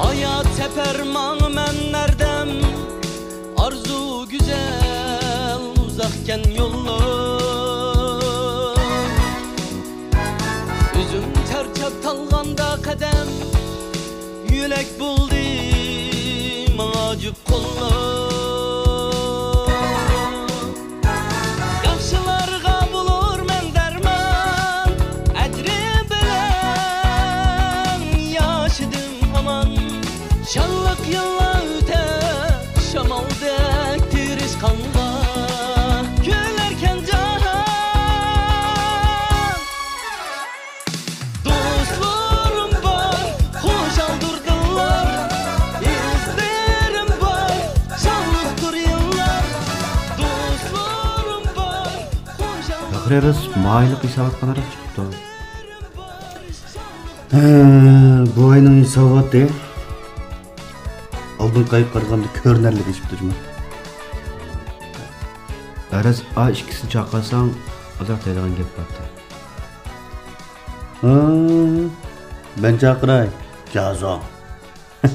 ھايات سەپەر ماڭىمەن ھەردەم، ئارزۇ گۈزەل ئۇزاقكەن يوللار. ئۆزۈم چارچاپ تالغاندا قەدەم، يۆلەك بولدى ماڭا جۈپ قوللار. ياخشىلارغا بولۇرمەن دەرمان، ئەجرى بىلەن ياشىدىم ھامان. شانلىق يىللار ئۆتەر، شامالدەك تىرىشقانغا كۈلەركەن جاھان. دوستلىرىم بار، خۇشالدۇر دىللار، ئىزلىرىم بار، شانلىقتۇر يىللار. دوستلىرىم بار، خۇشالدۇر. پەخرىي راست مايىللىق ھېسابات قانارەك چىقىپتۇ. ھە، بۇ ئاينىڭ ھېساباتى ئالدىنقى ئايغا قارىغاندا كۆرۈنەرلىك ئېشىپتۇ جۇمۇ. ئەرەز ئا ئىككىسىنى چاقىرساڭ، ئازراق دەيدىغان گەپ بارتى. ھە، مەن چاقىراي، جازۇڭ. ئە،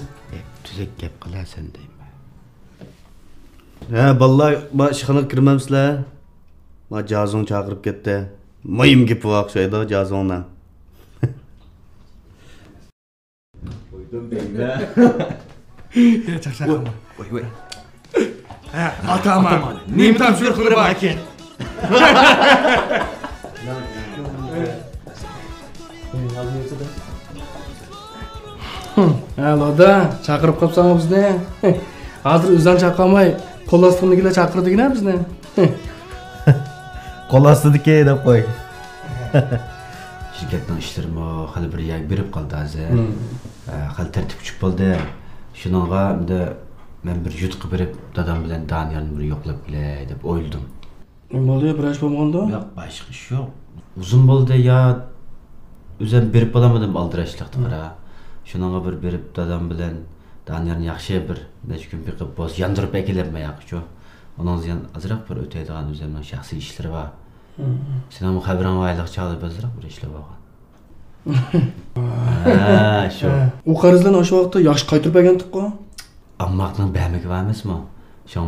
تۈزەك گەپ قىلە سەن دەيمەن. ھە، بالىلار، ما ئىشخانىغا كىرمەمسىلەر؟ ما جازۇڭ چاقىرىپ كەتتى. مۇھىم گېپى بار ئوخشايدۇ جازۇڭنىڭ. قويدۇم دەيمەن. يا، چاقچاق قىلما. ۋاي، ۋاي. ھە، ئاتامان. ئاتامان. نېمە تاپشۇرۇقلىرى باركىن؟ ھە، لادا، چاقىرىپ قاپساڭ بىزنى. ھازىر ئۆزۈڭ چاقىرماي، قول ئاستىڭدىكىلەر چاقىرىدىكىنە بىزنى. قول ئاستىدىكى دەپ قوي. شىركەتنىڭ ئىشلىرىمۇ خېلى بىر يەرگە بېرىپ قالدى ھازىر. مم. ئە، خېلى تەرتىپكە چۈشۈپ قالدى. شۇنىڭغا ئەمدى مەن بىر يۇرتقا بېرىپ، دادام بىلەن دانىيارنى بىر يوقلاپ كېلەي دەپ ئويلىدىم. نېمە بولدى، بىر ئىش بولمىغاندۇ؟ ياق، باشقا ئىش يوق. ئۇزۇن بولدى يا، ئۆزۈم بېرىپ بولالمىدىم ئالدىراشلىقتا، مم، قارا. شۇنىڭغا بىر بېرىپ، دادام بىلەن دانىيارنى ياخشى بىر نەچچە كۈن بېقىپ، بولسا ياندۇرۇپ ئەكېلەلمەي ياقىچۇ. ئۇنىڭ يەنە ئازراق بىر ئۆتەيدىغان ئۆزۈمنىڭ شەخسىي ئىشلىرى بار. مم. سېنىڭمۇ خەۋىرىڭ بار، ھېلىقى چاغدا بىر ئازراق بىر ئىشلار بولغان. ھە، شۇ. ھە. ئۇ قەرزلەرنى ئاشۇ ۋاقىتتا ياخشى قايتۇرۇپ بەرگەنتۇققۇ؟ ئامماقنىڭ بەرمىكى بار ئەمەسمۇ؟ شۇڭ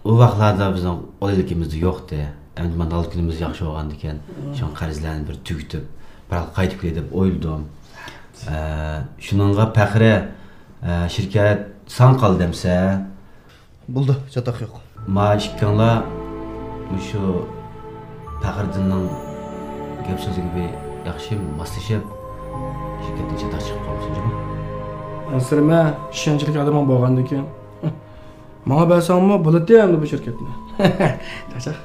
ئۇ ۋاقىتلاردا بىزنىڭ قول ئىلكىمىزدە يوقتى. ئەمدى مانا ھازىر كۈنىمىز ياخشى بولغاندىكىن، مم، شۇڭ قەرزلەرنى بىر تۈگىتىپ، بىر قايتىپ كېلەي دەپ ئويلىدىم. ئە، شۇنىڭغا پەخرى، ئە، شىركەت ساڭا قالدى ئەمسە. بولدى، چاتاق يوق. ما ئىككىڭلار مۇشۇ پەخرىدىننىڭ گەپ سۆزىگە بىر ياخشى ماسلىشىپ، شىركەتتىن چاتاق چىقىپ قالمىسۇن جۇمۇ. ئەنسىرىمە، ئىشەنچلىك ئادىمىڭ بولغاندىكىن. ماڭا بەرسەڭمۇ بولاتتى ئەمدى بۇ شىركەتنى. چاقچاق.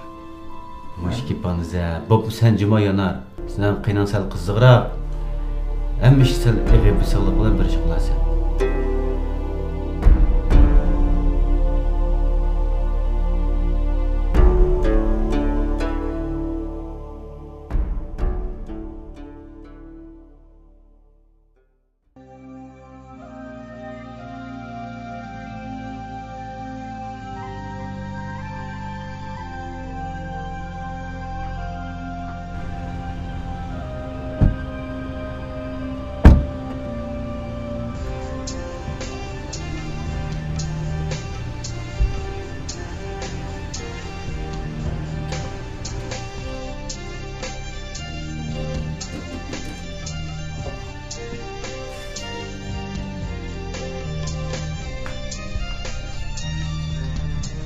مۇشۇ گېپىڭنى زە، بوپمۇ سەن جۇمۇ يانار. سېنىڭ قېنىڭ سەل قىزىقراق. ھەممە ئىشتا سەل ئېغىر بېسىقلىق بىلەن بىر ئىش قىلارسەن.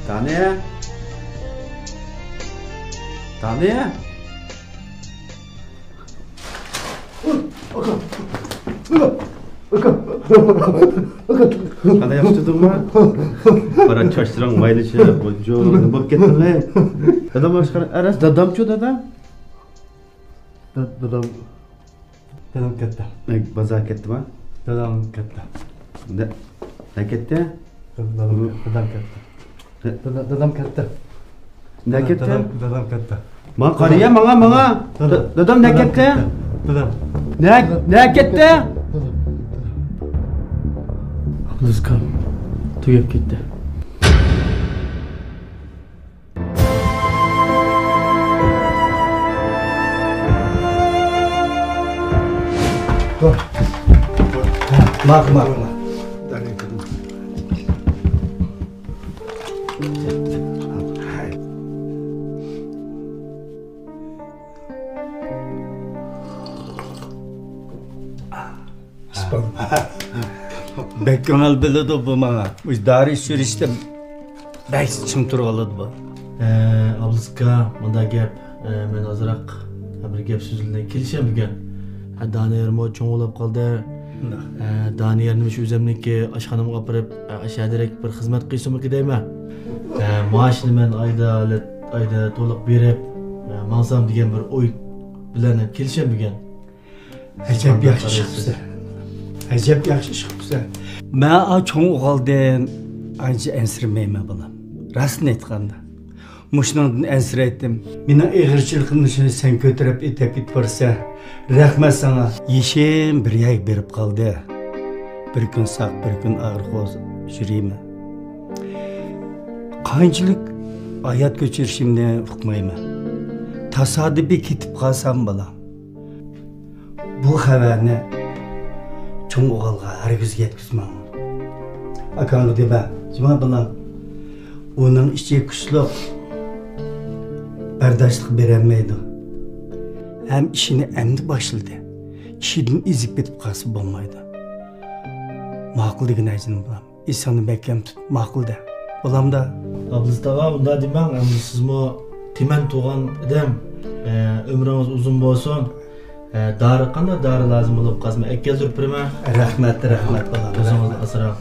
دانىيە! دانىيە! قانداق، ياخشى تۇردۇڭمۇ؟ قارا، چاچلىرىڭ مايلىشىپ، بۇجۇ، نېمە بولۇپ كەتتىڭ، ھەي؟ دادام باشقا، ئەرەس، دادامچۇ، دادام؟ دا-، دادام، دادام كەتتى. نە، بازار كەتتىما؟ دادام كەتتى. نە، نە كەتتى؟ دادام، دادام كەتتى. دادا، دادام كەتتى. نە كەتتى؟ دادام، دادام كەتتى. ماڭا قارىيە، ماڭا، ماڭا. دادا، دادام نە كەتتى؟ دادام. نە، نە كەتتى؟ ئابلىزكام تۈگەپ كەتتى. ماق، ماق، ماق. بەك كۆڭۈل بۆلىدۇ بۇ ماڭا. مۇشۇ دارى سۈرۈشتە بەك چىڭ تۇرۇۋالىدۇ بۇ. ئە، ئابلىز ئاكا، مۇنداق گەپ. ئە، مەن ئازراق بىر گەپ سۆز بىلەن كېلىشەلمىگەن. ھە، دانىيارمۇ چوڭ بولۇپ قالدى. ئە، دانىيارنى مۇشۇ ئۆزۈمنىڭكى ئاشخانامغا ئاپىرىپ، ئە، ئاشۇ يەردىرەك بىر خىزمەت قىلسىمۇكى دەيمەن. ئە، مائاشنى مەن ئايدا، ئايدا تولۇق بېرىپ، ئە، ماڭسام دېگەن بىر ئوي بىلەن كېلىشەلمىگەن. ئەجەب ياخشى ئىش قىپسەن. ئەجەب ياخشى ئىش قىپسەن. مەن ئا چوڭ ئوغۇلدىن ئانچە ئەنسىرىمەيمەن، بالام. راستىنى ئېيتقاندا، مۇشۇنىڭدىن ئەنسىرەيتتىم. مېنىڭ ئېغىرچىلىقىمنى شۇنى سەن كۆتۈرۈپ ئېتىپ كېتىپ بارىسەن. رەھمەت ساڭا. يېشىم بىر يەرگە بېرىپ قالدى. بىر كۈن ساق، بىر كۈن ئاغرىق بولسا يۈرىمەن. قانچىلىك ھايات كۆچۈرۈشۈمنى ئۇقمايمەن. تاسادىپىي كېتىپ قالسام، بالام. بۇ خەۋەرنى چوڭ ئوغۇلغا ھەرگىز يەتكۈزمەڭ. ئاكاڭغا دېمە، جۇما بالام. ئۇنىڭ ئىچى كۈچلۈك، بەرداشلىق بېرەلمەيدۇ. ھەم ئىشىنى ئەمدى باشلىدى. ئىشىدىن ئېزىپ كېتىپ قالسا بولمايدۇ. ماقۇل دېگىنە، جېنىم بالام. ئېسىڭنى مەھكەم تۇت، ماقۇل دە. بولامدا؟ ئابلىز تاغا، ئۇنداق دېمەڭ، ئەمدى سىزمۇ تۈمەن تۇغان ئادەم. ئە، ئۆمرىڭىز ئۇزۇن بولسۇن. ئە، دارى، قانداق دارى لازىم بولۇپ قالسا، مەن ئەكەلدۈرۈپ بېرىمەن. رەھمەت، رەھمەت، بالام، ئۆزىڭىزنى ئاسراڭ.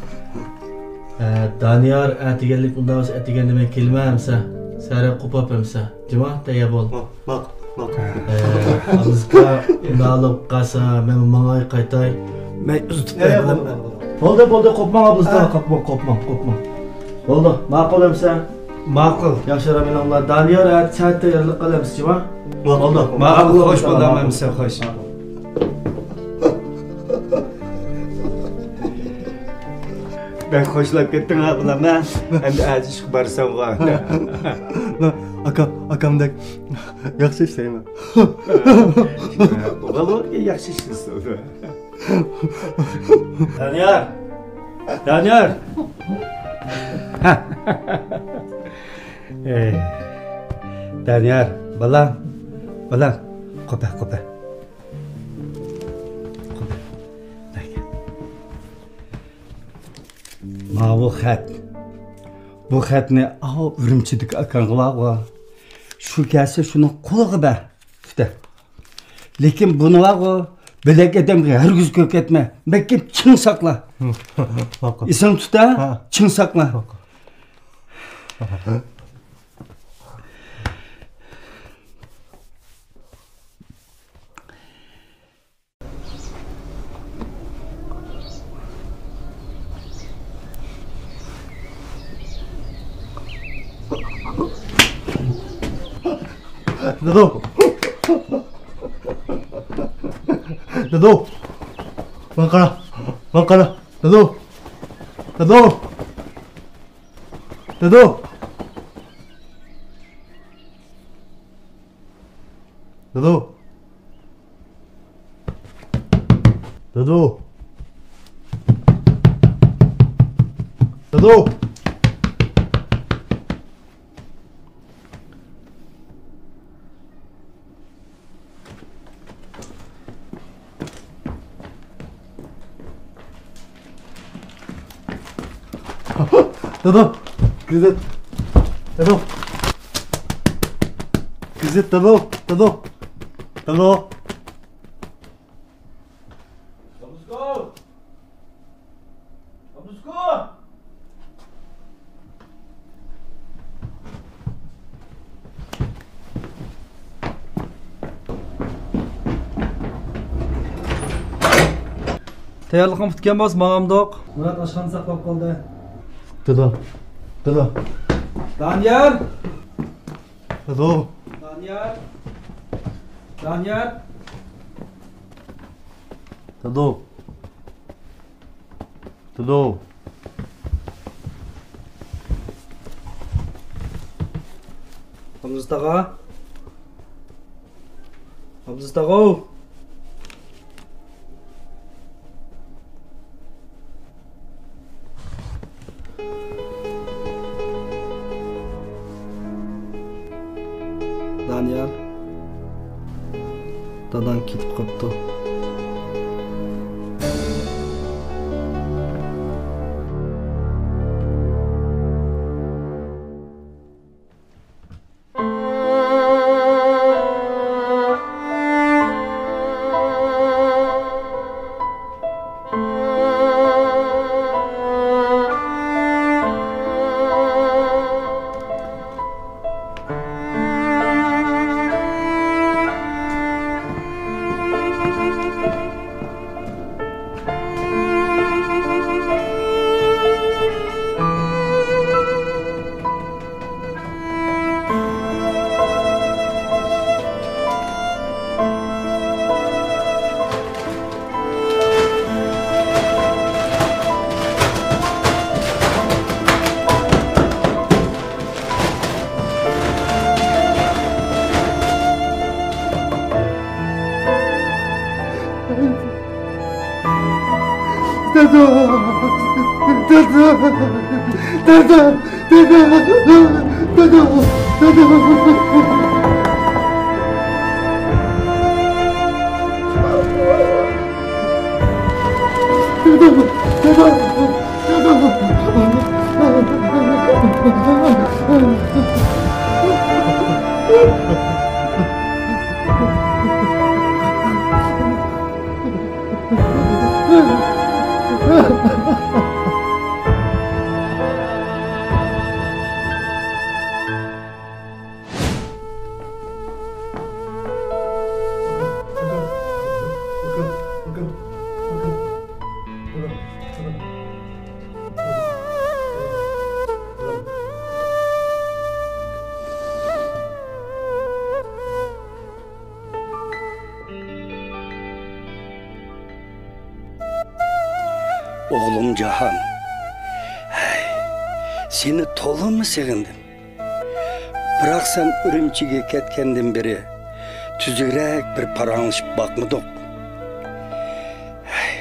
ئە، دانىيار، ئەتىگەنلىك ئۇنداق بولسا، ئەتىگەندە مەن كېلىمەن ئەمسە. سەھەر قوپاپ ئەمسە. جۇما، تەييار بول. ماق-، ماق-، ماقۇل. ئە، ئابلىز ئاكا، ئۇنداق بولۇپ قالسا، مەن ماڭاي، قايتاي. مەن ئۇزىتىپ بەرمەم. بولدى، بولدى، قوپماڭ، ئابلىز ئاكا، قوپماڭ، قوپماڭ، قوپماڭ. بولدى، ماقۇل ئەمسە. ماقۇل. ياخشى، رامىناللا. دانىيار، ئەتە سائەتتە يېرىلىپ قالىمىز، جۇما. بولدى. ماقۇل، خوش بولدى، ئەمسە، خوش. بەك خوشلاپ كەتتىڭ ھە، بالام، ھە؟ ئەمدى ئەتە ئىشقا بارساڭغۇ. مەن ئاكام، ئاكامدەك ياخشى ئىشلەيمەن. ئوغۇل ياخشى ئىشلىسۇن. دانىيار! دانىيار! ئەي، دانىيار، بالام، بالام، قوپە، قوپە. ماۋۇ خەت. بۇ خەتنى ئاۋۇ ئۈرۈمچىدىكى ئاكاڭغا بارغۇ. شۇ كەلسە شۇنىڭ قولىغا بەر. تۇتە. لېكىن بۇنى بارغۇ، بۆلەك ئادەمگە ھەرگىز كۆرسەتمە. مەھكەم چىڭ ساقلا. ماقۇل. ئېسىڭ تۇتا، ھە. چىڭ ساقلا. ماقۇل. دادو! دادو! ماڭا قارا! ماڭا قارا! دادو! دادو! دادو! دادو! دادو! دادو! دادو! كۆزەت! دادو. كىزىت، دادو، دادو. دادو. تەييارلىقىڭ پۈتكەن بولسا ماڭامدۇق. مۇرات ئاشخانا ساقلاپ قالدى. دادو، دادو. دانىيەل! دادو. دانىيەل! دانىيەل! دادو. دادو. ئابلىز تاغا. ئابلىز تاغا. دانىيەل، داداڭ كېتىپ قاپتۇ. دادو! دادو! دادو! دادو! دادو! دادو! ئوغلۇم جاھان، ھەي، سېنى تولىمۇ سېغىندىم. بىراق سەن ئۈرۈمچىگە كەتكەندىن بېرى تۈزۈكرەك بىر پاراڭلىشىپ باقمىدۇق. ھەي،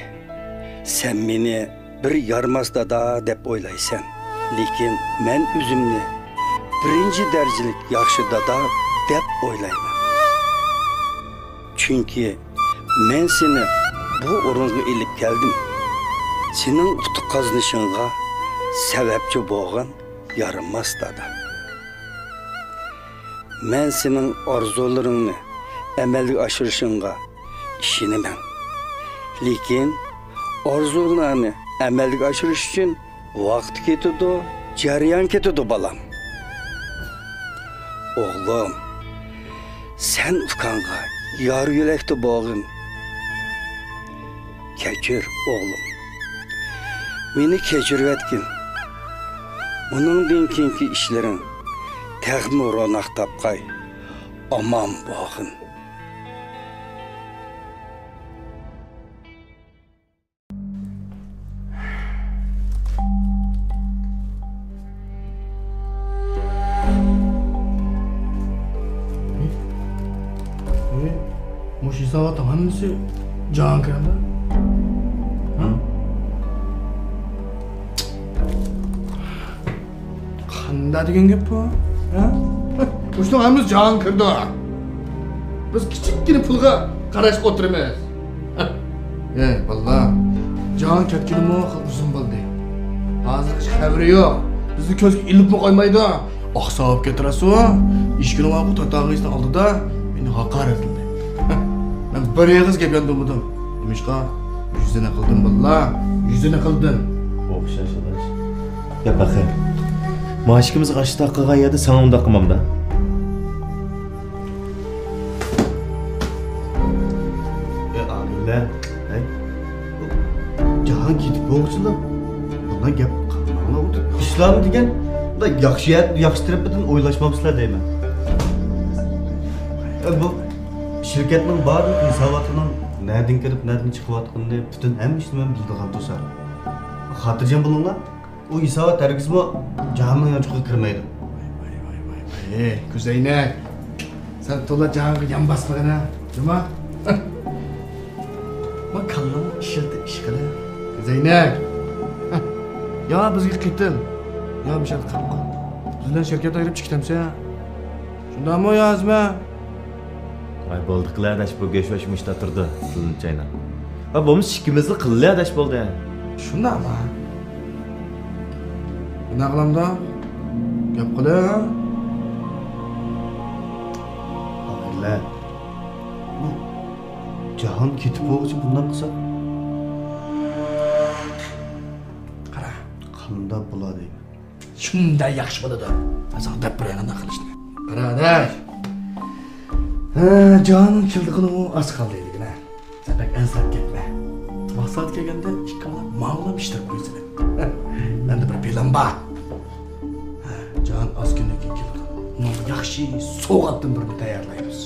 سەن مېنى بىر يارىماس دادا دەپ ئويلايسەن. لېكىن مەن ئۆزۈمنى بىرىنچى دەرىجىلىك ياخشى دادا دەپ ئويلايمەن. چۈنكى مەن سېنى بۇ ئورۇنغا ئېلىپ كەلدىم. سېنىڭ ئۇتۇق قازىنىشىڭغا سەۋەبچى بولغان يارىماس دادا. مەن سېنىڭ ئارزۇلىرىڭنى ئەمەلگە ئاشۇرۇشۇڭغا ئىشىنىمەن. لېكىن ئارزۇلارنى ئەمەلگە ئاشۇرۇش ئۈچۈن ۋاقىت كېتىدۇ، جەريان كېتىدۇ، بالام. ئوغلۇم، سەن ئۇكاڭغا يار يۆلەكتە بولغىن. كەچۈر، ئوغلۇم. مېنى كەچۈرۈۋەتكىن. بۇنىڭدىن كېيىنكى ئىشلىرىڭ تېخىمۇ روناق تاپقاي. ئامان بولغىن. ئى، ئى، مۇشۇ ھېساباتنىڭ ھەممىسى جاھانكەندە؟ ھە؟ قانداق دېگەن گەپ بۇ؟ ھە؟ مۇشۇنىڭ ھەممىسى جاھانكىردۇ. بىز كىچىككىنە پۇلغا قاراش ئولتۇرىمىز. ئەي، بالىلار، جاھان كەتكىلىمۇ خېلى ئۇزۇن بولدى. ھازىرغىچە خەۋىرى يوق. بىزنى كۆزگە ئىلىپمۇ قويمايدۇ. ئاقساپ كەتتىرەسۇ، ئىشىكنىڭ ئارقا تاتارغىسىنىڭ ئالدىدا مېنى ھاقارەتلىدى. مەن بىر ئېغىز گەپ ياندۇرمىدىم. نېمىشقا؟ يۈزىنى قىلدىم بالىلار، يۈزىنى قىلدىم. ئوخشاش ئاداش. يا بەخەي. مائاشىكىمىزغا ئاشتاق قىلغان يەردە ساڭا ئۇنداق قىلمامدا. ئاغىلە، ھەي، بۇ جاھان كېتىپ بولغۇچىلا بۇنداق گەپ قىلماڭلار. ئىسلام دېگەن بۇنداق ياخشى، ياخشى تەرىپىدىن ئويلاشمامسىلەر دەيمەن. بۇ شىركەتنىڭ بارلىق ھېساباتىنىڭ نەدىن كىرىپ، نەدىن چىقىۋاتقىنىنى پۈتۈن ھەممە ئىشنى مەن بىلىدىغان توسار. خاتىرجەم بولۇڭلار. ئۇ ھېسابات ھەرگىزمۇ جاھاننىڭ يانچۇقىغا كىرمەيدۇ. ۋاي، ۋاي، ۋاي، ۋاي، ۋاي. ئەي، كۆزەينەك. سەن تولا جاھانغا يان باسمىغىنا، جۇما؟ ما كاللىڭنى ئىشلىتىپ ئىش قىلە. كۆزەينەك. يا بىزگە قېتىل، يا مۇشۇ يەردە قاپقال. بىز بىلەن شىركەت ئايرىپ چىقىتەمسەن؟ شۇنداقمۇ يا ئەزمە؟ ۋاي، بولدى قىلە ئاداش، بۇ گۆش ۋاش مۇشتا تۇرىدۇ، سىلنى چايناپ. ۋە بولمىسا ئىككىمىزلا قىللى ئاداش، بولدى. شۇنداقما؟ بۇنداق قىلامدا؟ گەپ قىلىڭ. ئاغىلە، بۇ جاھان كېتىپ بولغۇچە بۇنداق قىلسا، قارا، قانداق بولار دەيمەن. شۇنداق ياخشى بولىدۇ. مەن ساڭا دەپ بېرەي قانداق قىلىشنى. قارا ئاداش. ھە، جاھاننىڭ كېلىدىغىنىمۇ ئاز قالدى دېگىنە. سەن بەك ئەنسىرەپ كەتمە. مەقسەت كەلگەندە ئىككىڭلار ماڭىلا ئىشلەپ قويسىلە. مەندە بىر پىلان بار. ھە، جاھان ئاز كۈندىن كېيىن كېلىدۇ. ئۇنىڭغا ياخشى سوۋغاتتىن بىرنى تەييارلايمىز.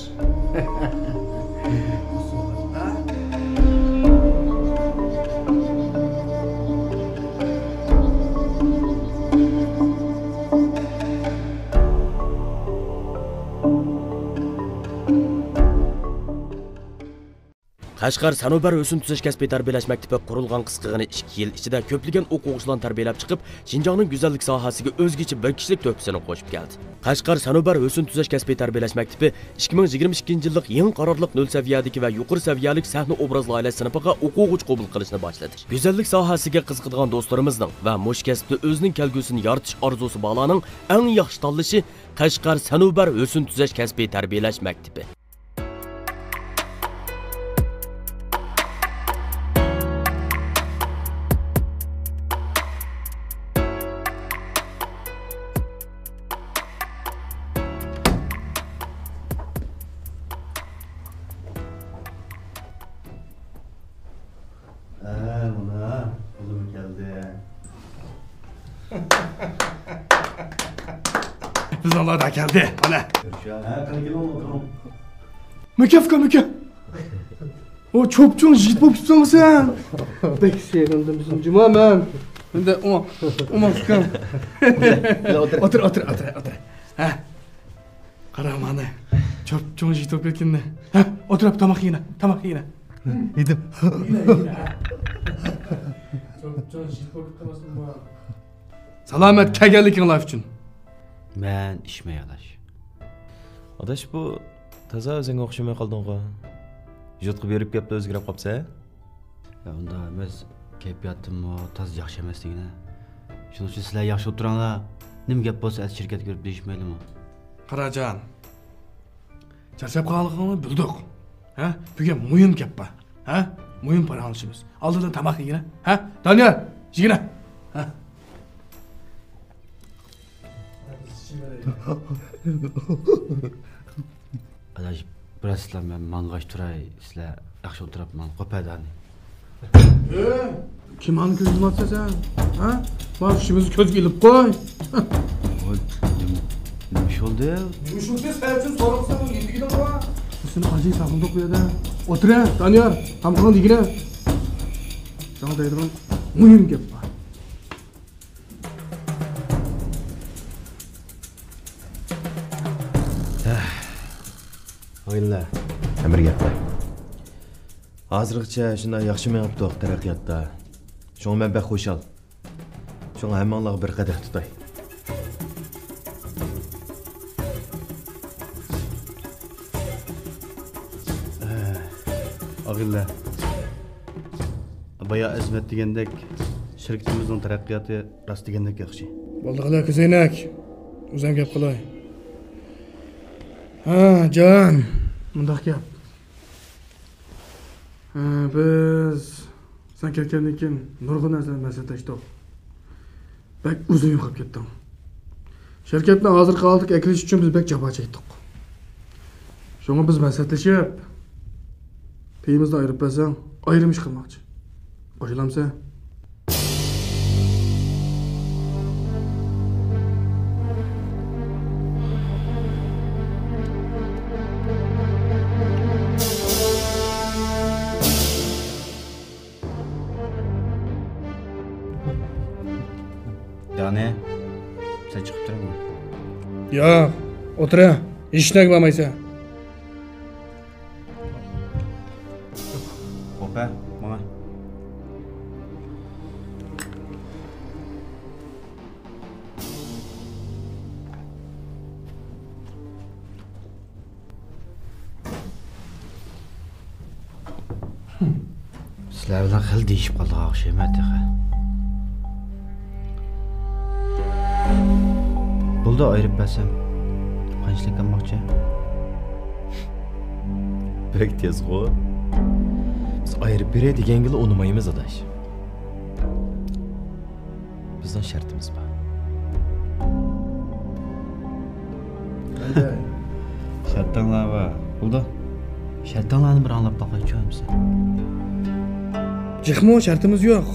قەشقەر سەنۇبەر ھۆسن تۈزەش كەسپىي تەربىيەلەش مەكتىپى قۇرۇلغان قىسقىغىنە ئىككى يىل ئىچىدە كۆپلىگەن ئوقۇغۇچىلارنى تەربىيەلەپ چىقىپ، شىنجاڭنىڭ گۈزەللىك ساھەسىگە ئۆزگىچە بىر كىشىلىك تۆھپىسىنى قوشۇپ كەلدى. قەشقەر سەنۇبەر ھۆسن تۈزەش كەسپىي تەربىيەلەش مەكتىپى ئىككى مىڭ يىگىرمە ئىككىنچى يىللىق يېڭى قارارلىق نۆل سەۋىيەدىكى ۋە يۇقىرى سەۋىيەلىك سەھنە ئوبراز لايىھەلەش سىنىپىغا ئوقۇغۇچى قوبۇل قىلىشنى باشلىدى. گۈزەللىك ساھەسىگە قىزىقىدىغان دوستلىرىمىزنىڭ ۋە مۇشۇ كەسىپتە ئۆزىنىڭ كەلگۈسىنى يارىتىش ئارزۇسى بارلارنىڭ ئەڭ ياخشى تاللىشى قەشقەر سەنۇبەر ھۆسن تۈزەش كەسپىي تەربىيەلەش مەكتىپى. ھە، مانا، ئۇلىمۇ كەلدى. بىزنىڭلار دا كەلدى، مانا. ھە، قېنى كېلىڭ، ئولتۇرۇڭ. مۇكەپكا، مۇكەپ. ئو، چوپچوڭ يىگىت بولۇپ كېتىپسەن سەن. بەك سېغىندىم بىزنىڭ جۇما مەن. ئەمدى ئۇ، ئۇ، ئۇكام. ئولتۇر، ئولتۇر، ئولتۇر، ئولتۇر. ھە. قارا مانا، چوپچوڭ يىگىت بولۇپ كەتكىنىنى. ھە، ئولتۇرۇپ تاماق يېگىنە، تاماق يېگىنە. يېدىم. يېگىنە، يېگىنە. چوپچوڭ يىگىت بولۇپ كەتكەنمىسۇن بۇ؟ سالامەت كەلگەنلىكىڭلار ئۈچۈن. مەن ئىچمەي، ئاداش. ئاداش، بۇ تازا ئۆزۈڭگە ئوخشىماي قالدىڭغۇ. ۋۇجۇدقا بېرىپ گەپلا ئۆزگىرىپ قاپسەن. يا، ئۇنداق ئەمەس، كەيپىياتىممۇ تازا ياخشى ئەمەس دېگىنە. شۇنىڭ ئۈچۈن سىلەر ياخشى ئولتۇراڭلار. نېمە گەپ بولسا ئەتە شىركەتكە بېرىپ دېيىشمەيلىمۇ؟ قاراجان، چارچاپ قالغانلىقىڭنى بىلدۇق. ھە؟ بۈگۈن مۇھىم گەپ بار. ھە؟ مۇھىم پاراڭلىشىمىز. ئالدىدا تاماق يېگىنە. ھە؟ دانىيار، يېگىنە. ھە؟ ئاداش، بىرەرسىلەر مەن ماڭغاچ تۇراي، سىلەر ياخشى ئولتۇراپ ماڭا قوپەدانى. ئە، كىم ئانا كۆزۈڭ ئاتسا سەن؟ ھە؟ مانا ئىشىمىزنى كۆزگە ئېلىپ قوي. ۋاي، نېمە، نېمە ئىش بولدى؟ نېمە ئىش بولدى؟ سەن ئۈچۈن سوراپسەن، بۇ يېدىگىنىڭ بار. سېنى ئاجىز ساغلىدۇق بۇ يەردە. ئولتۇر، دانىيار، تامىقىڭنى يېگىنە. ساڭا دەيدىغان مۇھىم گەپ بار. ئاغىنىلەر، يەنە بىر گەپ بار. ھازىرغىچە شۇنداق ياخشى مېڭىپتۇق تەرەققىياتتا. شۇڭا مەن بەك خۇشال. شۇڭا ھەممىڭلارغا بىر قەدەھ تۇتاي. ئاغىنىلەر، بايا ئەزىمەت دېگەندەك، شىركىتىمىزنىڭ تەرەققىياتى راست دېگەندەك ياخشى. بولدى قىلە، كۆزەينەك. ئۆزۈم گەپ قىلاي. ھە، جان، مۇنداق گەپ. ھە، بىز سەن كەتكەندىن كېيىن نۇرغۇن نەرسىلەرنى مەسلىھەتلەشتۇق. بەك ئۇزۇن يوقاپ كەتتىڭ. شىركەتنى ھازىرقى ھالىتىگە ئەكېلىش ئۈچۈن بىز بەك جاپا چەكتۇق. شۇڭا بىز مەسلىھەتلىشىپ، پېيىمىزنى ئايرىپ بەرسەڭ، ئايرىم ئىش قىلماقچى. قوشۇلامسەن؟ دانى، سەن چىقىپ تۇرما. ياق، ئولتۇرە. ھېچنەگە بارمايسەن. خوپ، ھە، ماڭا. سىلەر بىلەن خېلى دېيىشىپ قالدىغان ئوخشايمەن تېخى. بولدى، ئايرىپ بەرسەم قانچىلىك ئالماقچى؟ بەك تېزغۇ. بىز ئايرىپ بېرەي دېگەنگىلا ئۇنىمايمىز، ئاداش. بىزنىڭ شەرتىمىز بار. قانداق؟ شەرتىڭلار بار. بولدى. شەرتىڭلارنى بىر ئاڭلاپ باقايچۇ ئەمىسە. جىقمۇ شەرتىمىز يوق.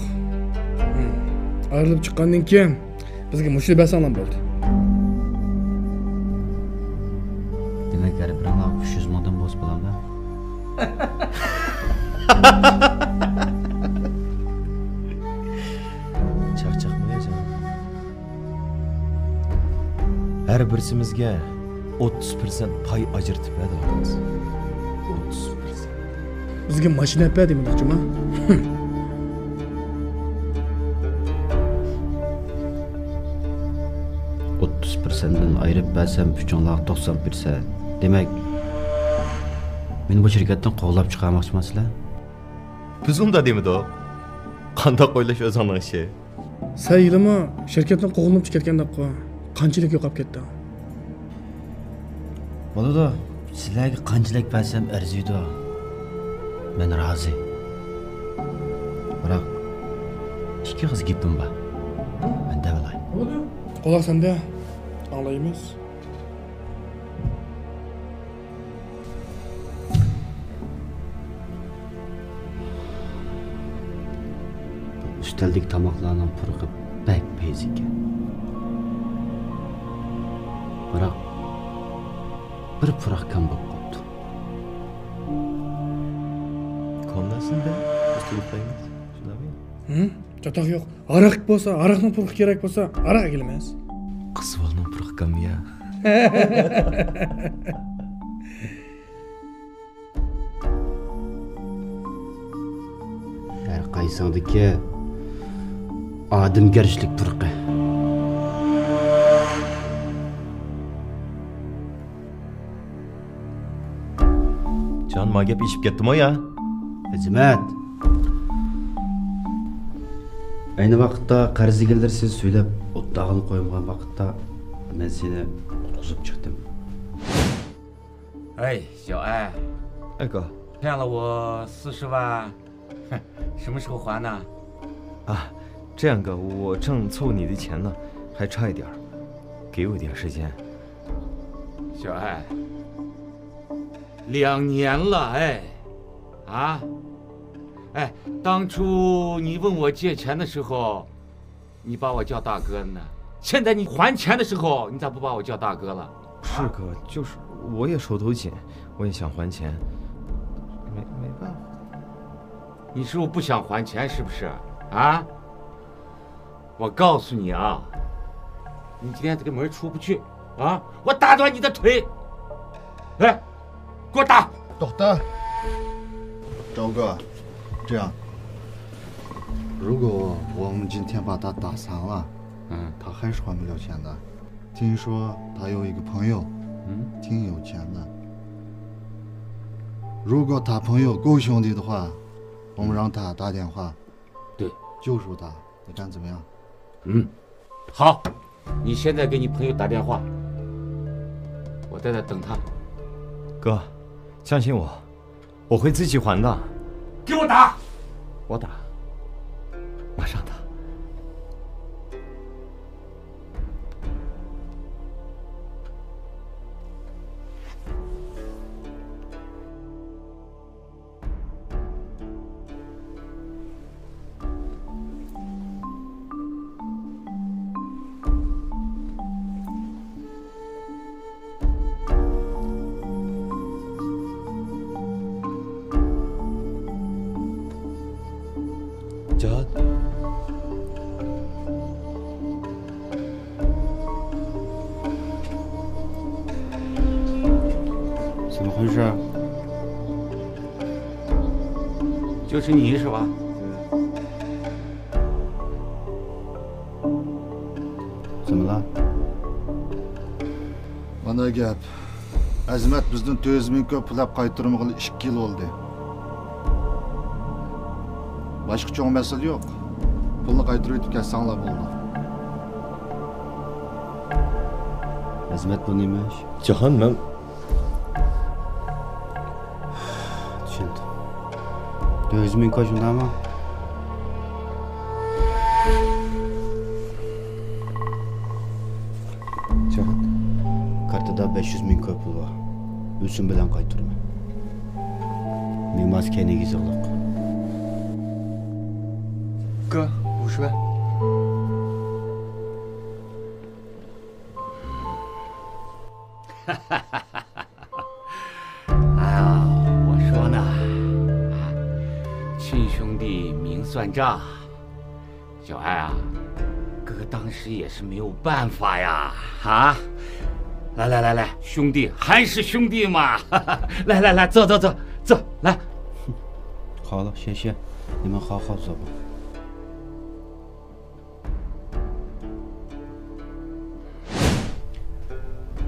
ئايرىلىپ چىققاندىن كېيىن بىزگە مۇشۇنى بەرسەڭلار بولدى. دېمەك، ھەر بىرىڭلار ئۈچ يۈز مىڭدىن بولسا بولامدا؟ چاقچاقمۇ يا جان؟ ھەر بىرسىمىزگە ئوتتۇز پىرسەنت پاي ئاجرىتىپ بەردى ئاكىمىز. ئوتتۇز پىرسەنت. بىزگە ماشىنا ئەپ بەردى دېمەكچىما؟ ئوتتۇز پىرسەنتتىن ئايرىپ بەرسەم، ئۈچۈڭلارغا توقسان پىرسەنت. دېمەك، مېنى بۇ شىركەتتىن قوغلاپ چىقارماقچىما سىلەر؟ بىز ئۇنداق دېمىدۇق. قانداق ئويلاش ئۆزۈڭنىڭ ئىشى. سەن ھېلىمۇ شىركەتتىن قوغلىنىپچە كەتكەندەكقۇ. قانچىلىك يوقاپ كەتتىڭ؟ بولىدۇ، سىلەرگە قانچىلىك بەرسەم ئەرزىيدۇ. مەن رازى. بىراق، ئىككى ئېغىز گېپىم بار. مەن دەۋالاي. بولىدۇ. قۇلاق سەندە. ئاڭلايمىز. ئۈستەلدىكى تاماقلارنىڭ پۇرىقى بەك پەيزى ئىكەن. بىراق، بىر پۇرىقى كەم بولۇپ قاپتۇ. كونناسىندا ئۈستىلىپ قويىمىز. شۇنداقمۇ؟ ھە؟ چاتاق يوق. ھاراق بولسا، ھاراقنىڭ پۇرىقى كېرەك بولسا، ھاراق ئەكېلىمىز. قىز بالىنىڭ پۇرىقى كەممۇ يا؟ ھەر قايسىڭدىكى ئادەمگەرچىلىك پۇرىقى. جان، ما گەپ ئېشىپ كەتتىمۇ يا؟ خىزمەت. ئەينى ۋاقىتتا قەرز دېگەنلەر سېنى سۈيلەپ ئوتتاغىلا قويمىغان ۋاقىتتا مەن سېنى قۇتقۇزۇپ چىقتىم. 哎，小艾。哎，哥。欠了我四十万，什么时候还呢？啊，这样，哥，我正凑你的钱呢，还差一点儿，给我点时间。小艾，两年了，哎，啊，哎，当初你问我借钱的时候， 你把我叫大哥呢，现在你还钱的时候，你咋不把我叫大哥了？是，哥，就是我也手头紧，我也想还钱，没，没办法。你是不是不想还钱，是不是？啊？我告诉你啊，你今天这个门出不去啊，我打断你的腿！来，给我打！ 赵哥，这样，如果我们今天把他打残了，嗯。他还是还不了钱的。听说他有一个朋友，嗯。挺有钱的。如果他朋友够兄弟的话，我们让他打电话，对。救赎他，你看怎么样？嗯，好。你现在给你朋友打电话，我在这等他。哥，相信我，我会自己还的。给我打！我打，马上打。 جان. 怎么回事？就是你是吧？ زىملا. مانا گەپ. ئەزىمەت بىزدىن تۆت يۈز مىڭ كوي پۇل ئەپ قايتۇرمىغىلى ئىككى يىل بولدى. باشقا چوڭ مەسىلە يوق. پۇلنى قايتۇرۇۋېتىپ كەتسەڭلار بولدى. ئەزىمەت، بۇ نېمە ئىش؟ جاھان، مەن چۈشەندىم. تۆت يۈز مىڭ كوي، شۇنداقمۇ؟ جاھان، كارتىدا بەش يۈز مىڭ كوي پۇل بار. ئۆسۈم بىلەن قايتۇرىمەن. مېڭىماس كەينىگە يېزىقلىق. ئۇكا، بوشىۋەر. 哎呀，我说呢，亲兄弟明算账，小艾啊，哥当时也是没有办法呀，啊，来来来来，兄弟还是兄弟嘛，来来来，坐坐坐坐，来。好了，谢谢，你们好好坐吧。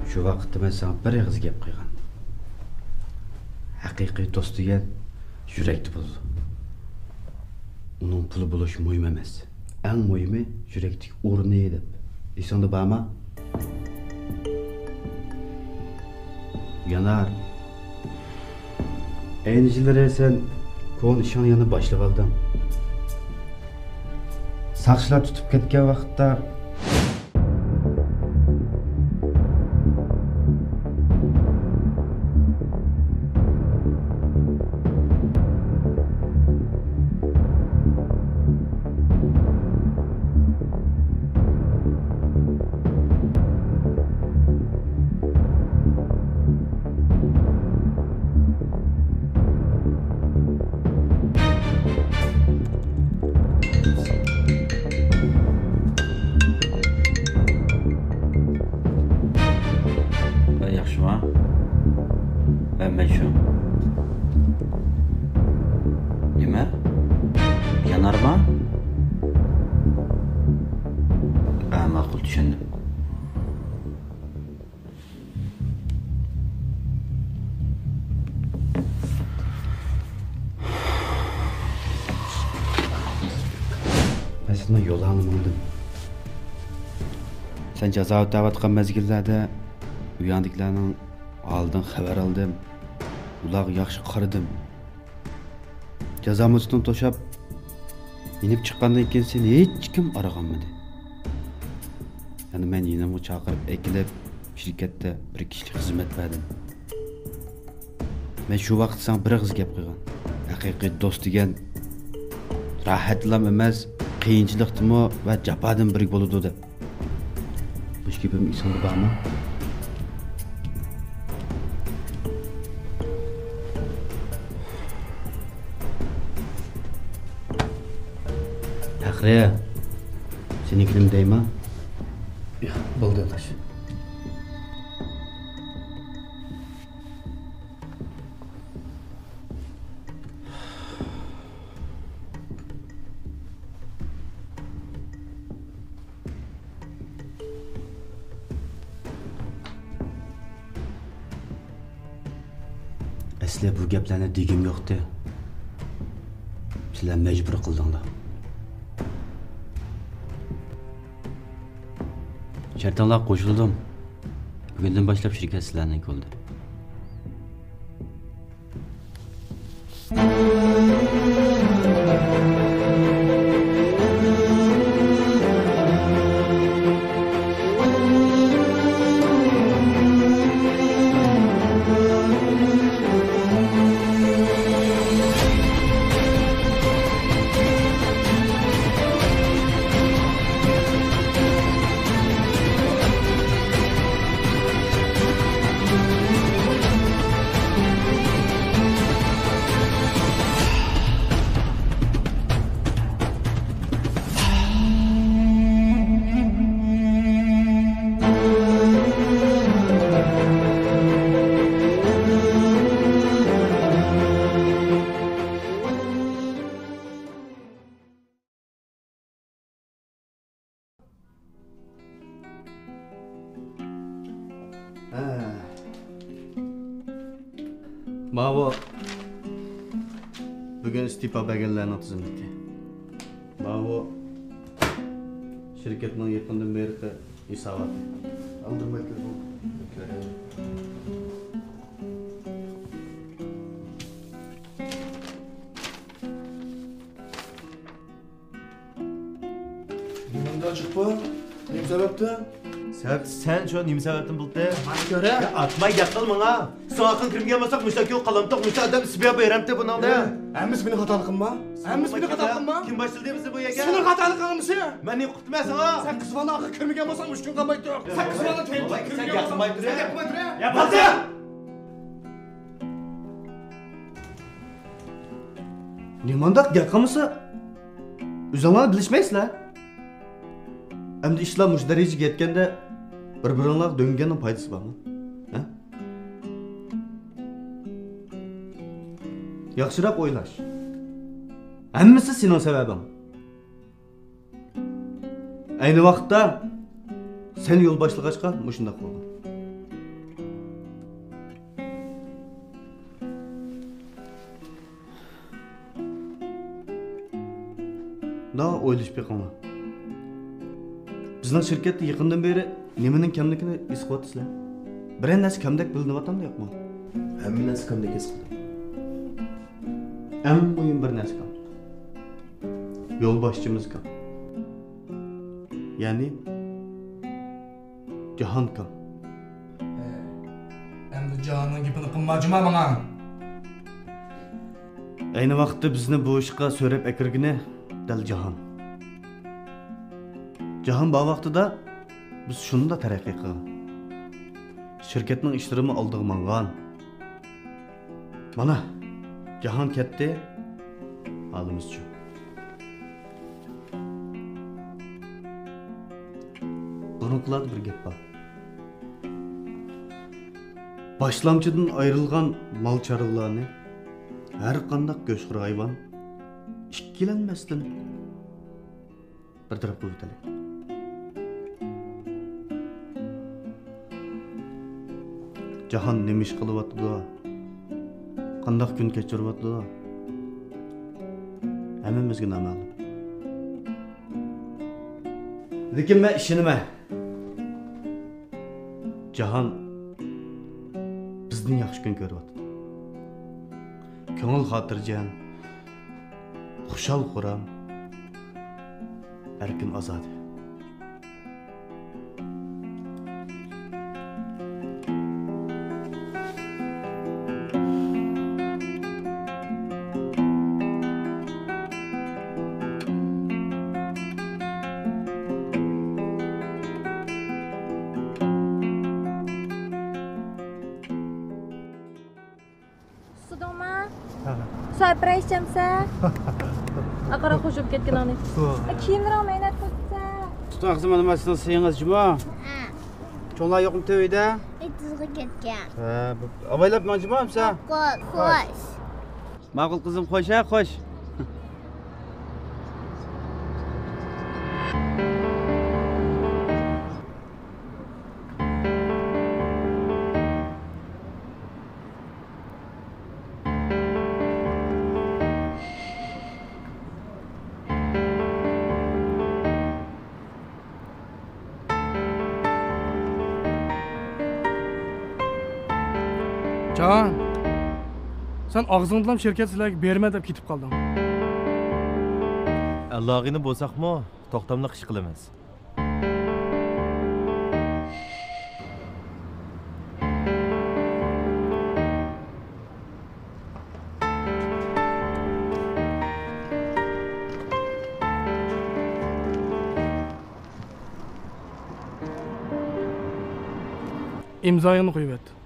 شۇ ۋاقىتتا مەن ساڭا بىر ئېغىز گەپ قىلغان. ھەقىقىي دوست دېگەن يۈرەكتە بولىدۇ. ئۇنىڭ پۇلى بولۇشى مۇھىم ئەمەس. ئەڭ مۇھىمى يۈرەكتىكى ئورنى دەپ. ئېسىڭدە بارمۇ؟ يانار. ئەينى يىللىرى سەن كونا ئىشىڭنى يەنە باشلىۋالدىڭ. ساقچىلار تۇتۇپ كەتكەن ۋاقىتتا، ۋەي، ياخشىما؟ ۋەي، مەن شۇ. نېمە؟ يانارما؟ ھە، ماقۇل، چۈشەندىم. مەن سېنىڭ يولۇڭنى ماڭدىم. سەن جازا ئۆتەۋاتقان مەزگىللەردە ئۇ ياندىكىلەرنىڭ ھالىدىن خەۋەر ئالدىم. ئۇلارغا ياخشى قارىدىم. جازا مۇددىتىنى توشاپ، يېنىپ چىققاندىن كېيىن سېنى ھېچكىم ئارىغانمىدى. يەنە مەن يېنىمغا چاقىرىپ ئەكېلىپ، شىركەتتە بىر كىشىلىك خىزمەت بەردىم. مەن شۇ ۋاقىت ساڭا بىر ئېغىز گەپ قىلغان. ھەقىقىي دوست دېگەن راھەتلام ئەمەس، قىيىنچىلىقتىمۇ ۋە جاپادىن بىرگە بولىدۇ دەپ. مۇشۇ گېپىم ئېسىڭدە بارمۇ؟ پەخرى، سېنىڭكىنىمۇ دەيمەن. ياق، بولدى ئاداش. ئەسلى بۇ گەپلەرنى دېگۈم يوقتى. سىلەر مەجبۇر قىلدىڭلار. شەرتىڭلارغا قوشۇلدۇم. بۈگۈندىن باشلاپ شىركەت سىلەرنىڭكى بولدى. ھە. ماۋۇ بۈگۈن ئىستېپا بەرگەنلەرنىڭ تىزىملىكى. ماۋۇ شىركەتنىڭ يېقىندىن بېرىقى ھېساباتى. ئالدىرىماي كۆرۈڭ. نېمانداق جىق بۇ؟ نېمە سەۋەبتىن؟ سەۋەب سەن شۇ نېمە سەۋەبتىن بولدى؟ مانا كۆرە. يا ئاتماي گەپ قىل ماڭا. ساڭا ئاقىن كىرمىگەن بولساق مۇشتاق يول قالامتۇق مۇشتاق ئادەم سىبىيا بېرەمتى بۇنىڭدا. ھەممىسى مېنىڭ خاتالىقىمما؟ ھەممىسى مېنىڭ خاتالىقىمما؟ كىم باشلىدى بىزنى بۇ يەرگە؟ سېنىڭ خاتالىقىڭ ھەممىسى. مەن نېمە قىپتىمەن ساڭا؟ سەن قىز بالىنى ئاقىن كۆرمىگەن بولساڭ مۇشۇ كۈن قالمايتتۇق. سەن قىز بالىنى كۆرمىگەن بولساڭ. يا بولدى. نېمانداق گەپ قىلمىسا، ئۆزۈڭلار بىلىشمەيسىلەر. ئەمدى ئىشلار مۇشۇ دەرىجىگە يەتكەندە، بىر-بىرىڭلارغا دۆڭگەننىڭ پايدىسى بارمۇ؟ ھە؟ ياخشىراق ئويلاش. ھەممىسى سېنىڭ سەۋەبىڭ. ئەينى ۋاقىتتا سەن يول باشلىغاچقا مۇشۇنداق بولغان. دا ئويلىشىپ بېقىڭلار. بىزنىڭ شىركەتتە يېقىندىن بېرى نېمىنىڭ كەملىكىنى ھېس قىلىۋاتىسىلەر؟ بىرەر نەرسە كەمدەك بىلىنىۋاتامدۇ يوقمۇ؟ ھەممە نەرسە كەمدەك ھېس قىلدىم. ئەڭ مۇھىم بىر نەرسە كەم. يولباشچىمىز كەم. يەنى جاھان كەم. ھە، ئەمدى جاھاننىڭ گېپىنى قىلما جۇما ماڭا. ئەينى ۋاقىتتا بىزنى بۇ ئىشقا سۆرەپ ئەكىرگىنى دەل جاھان. جاھان بار ۋاقتىدا بىز شۇنداق تەرەققىي قىلغان. شىركەتنىڭ ئىشلىرىمۇ ئالدىغا ماڭغان. مانا، جاھان كەتتى، ھالىمىزچۇ؟ بۇرۇنقىلاردا بىر گەپ بار. باشلامچىدىن ئايرىلغان مال-چارۋىلارنى ھەر قانداق گۆشخور ھايۋان ئىككىلەنمەستىن بىر تەرەپ قىلىۋېتەيلى. جاھان نېمە ئىش قىلىۋاتىدۇ؟ قانداق كۈن كەچۈرۈۋاتىدۇ؟ ھەممىمىزگە نامەلۇم. لېكىن مەن ئىشىنىمەن. جاھان بىزدىن ياخشى كۈن كۆرۈۋاتىدۇ. كۆڭۈل خاتىرجەم، خۇشال-خۇرام، ئەركىن-ئازادە. سۇدۇڭما؟ ھە. سۇ ئەپىرەيچەمسە؟ ئاقىرا قوشۇپ كەتكىنىڭنى. سۇ. ئە، كىيىملىرىڭ مەينەت قىلسا. تۇتۇڭ قىزىم، مانا سىزنىڭ سېيىڭىز جۇمۇ. ھە. چوڭلار يوقمۇ تۆۋىدە؟ ئېتىزغا كەتكەن. ھە، بۇ، ئاۋايلاپ ماڭ جۇمۇ ئەمسە. ماقۇل، خوش. ماقۇل قىزىم، خوش ھە، خوش. جاھان، سەن ئاغزىڭدىلا شىركەت سىلەرگە بېرىمەن دەپ كېتىپ قالدىڭ. ئەللاغىنى بولساقمۇ، توختاملىق ئىش قىلىمىز. ئىمزايىڭنى قويۇۋەت.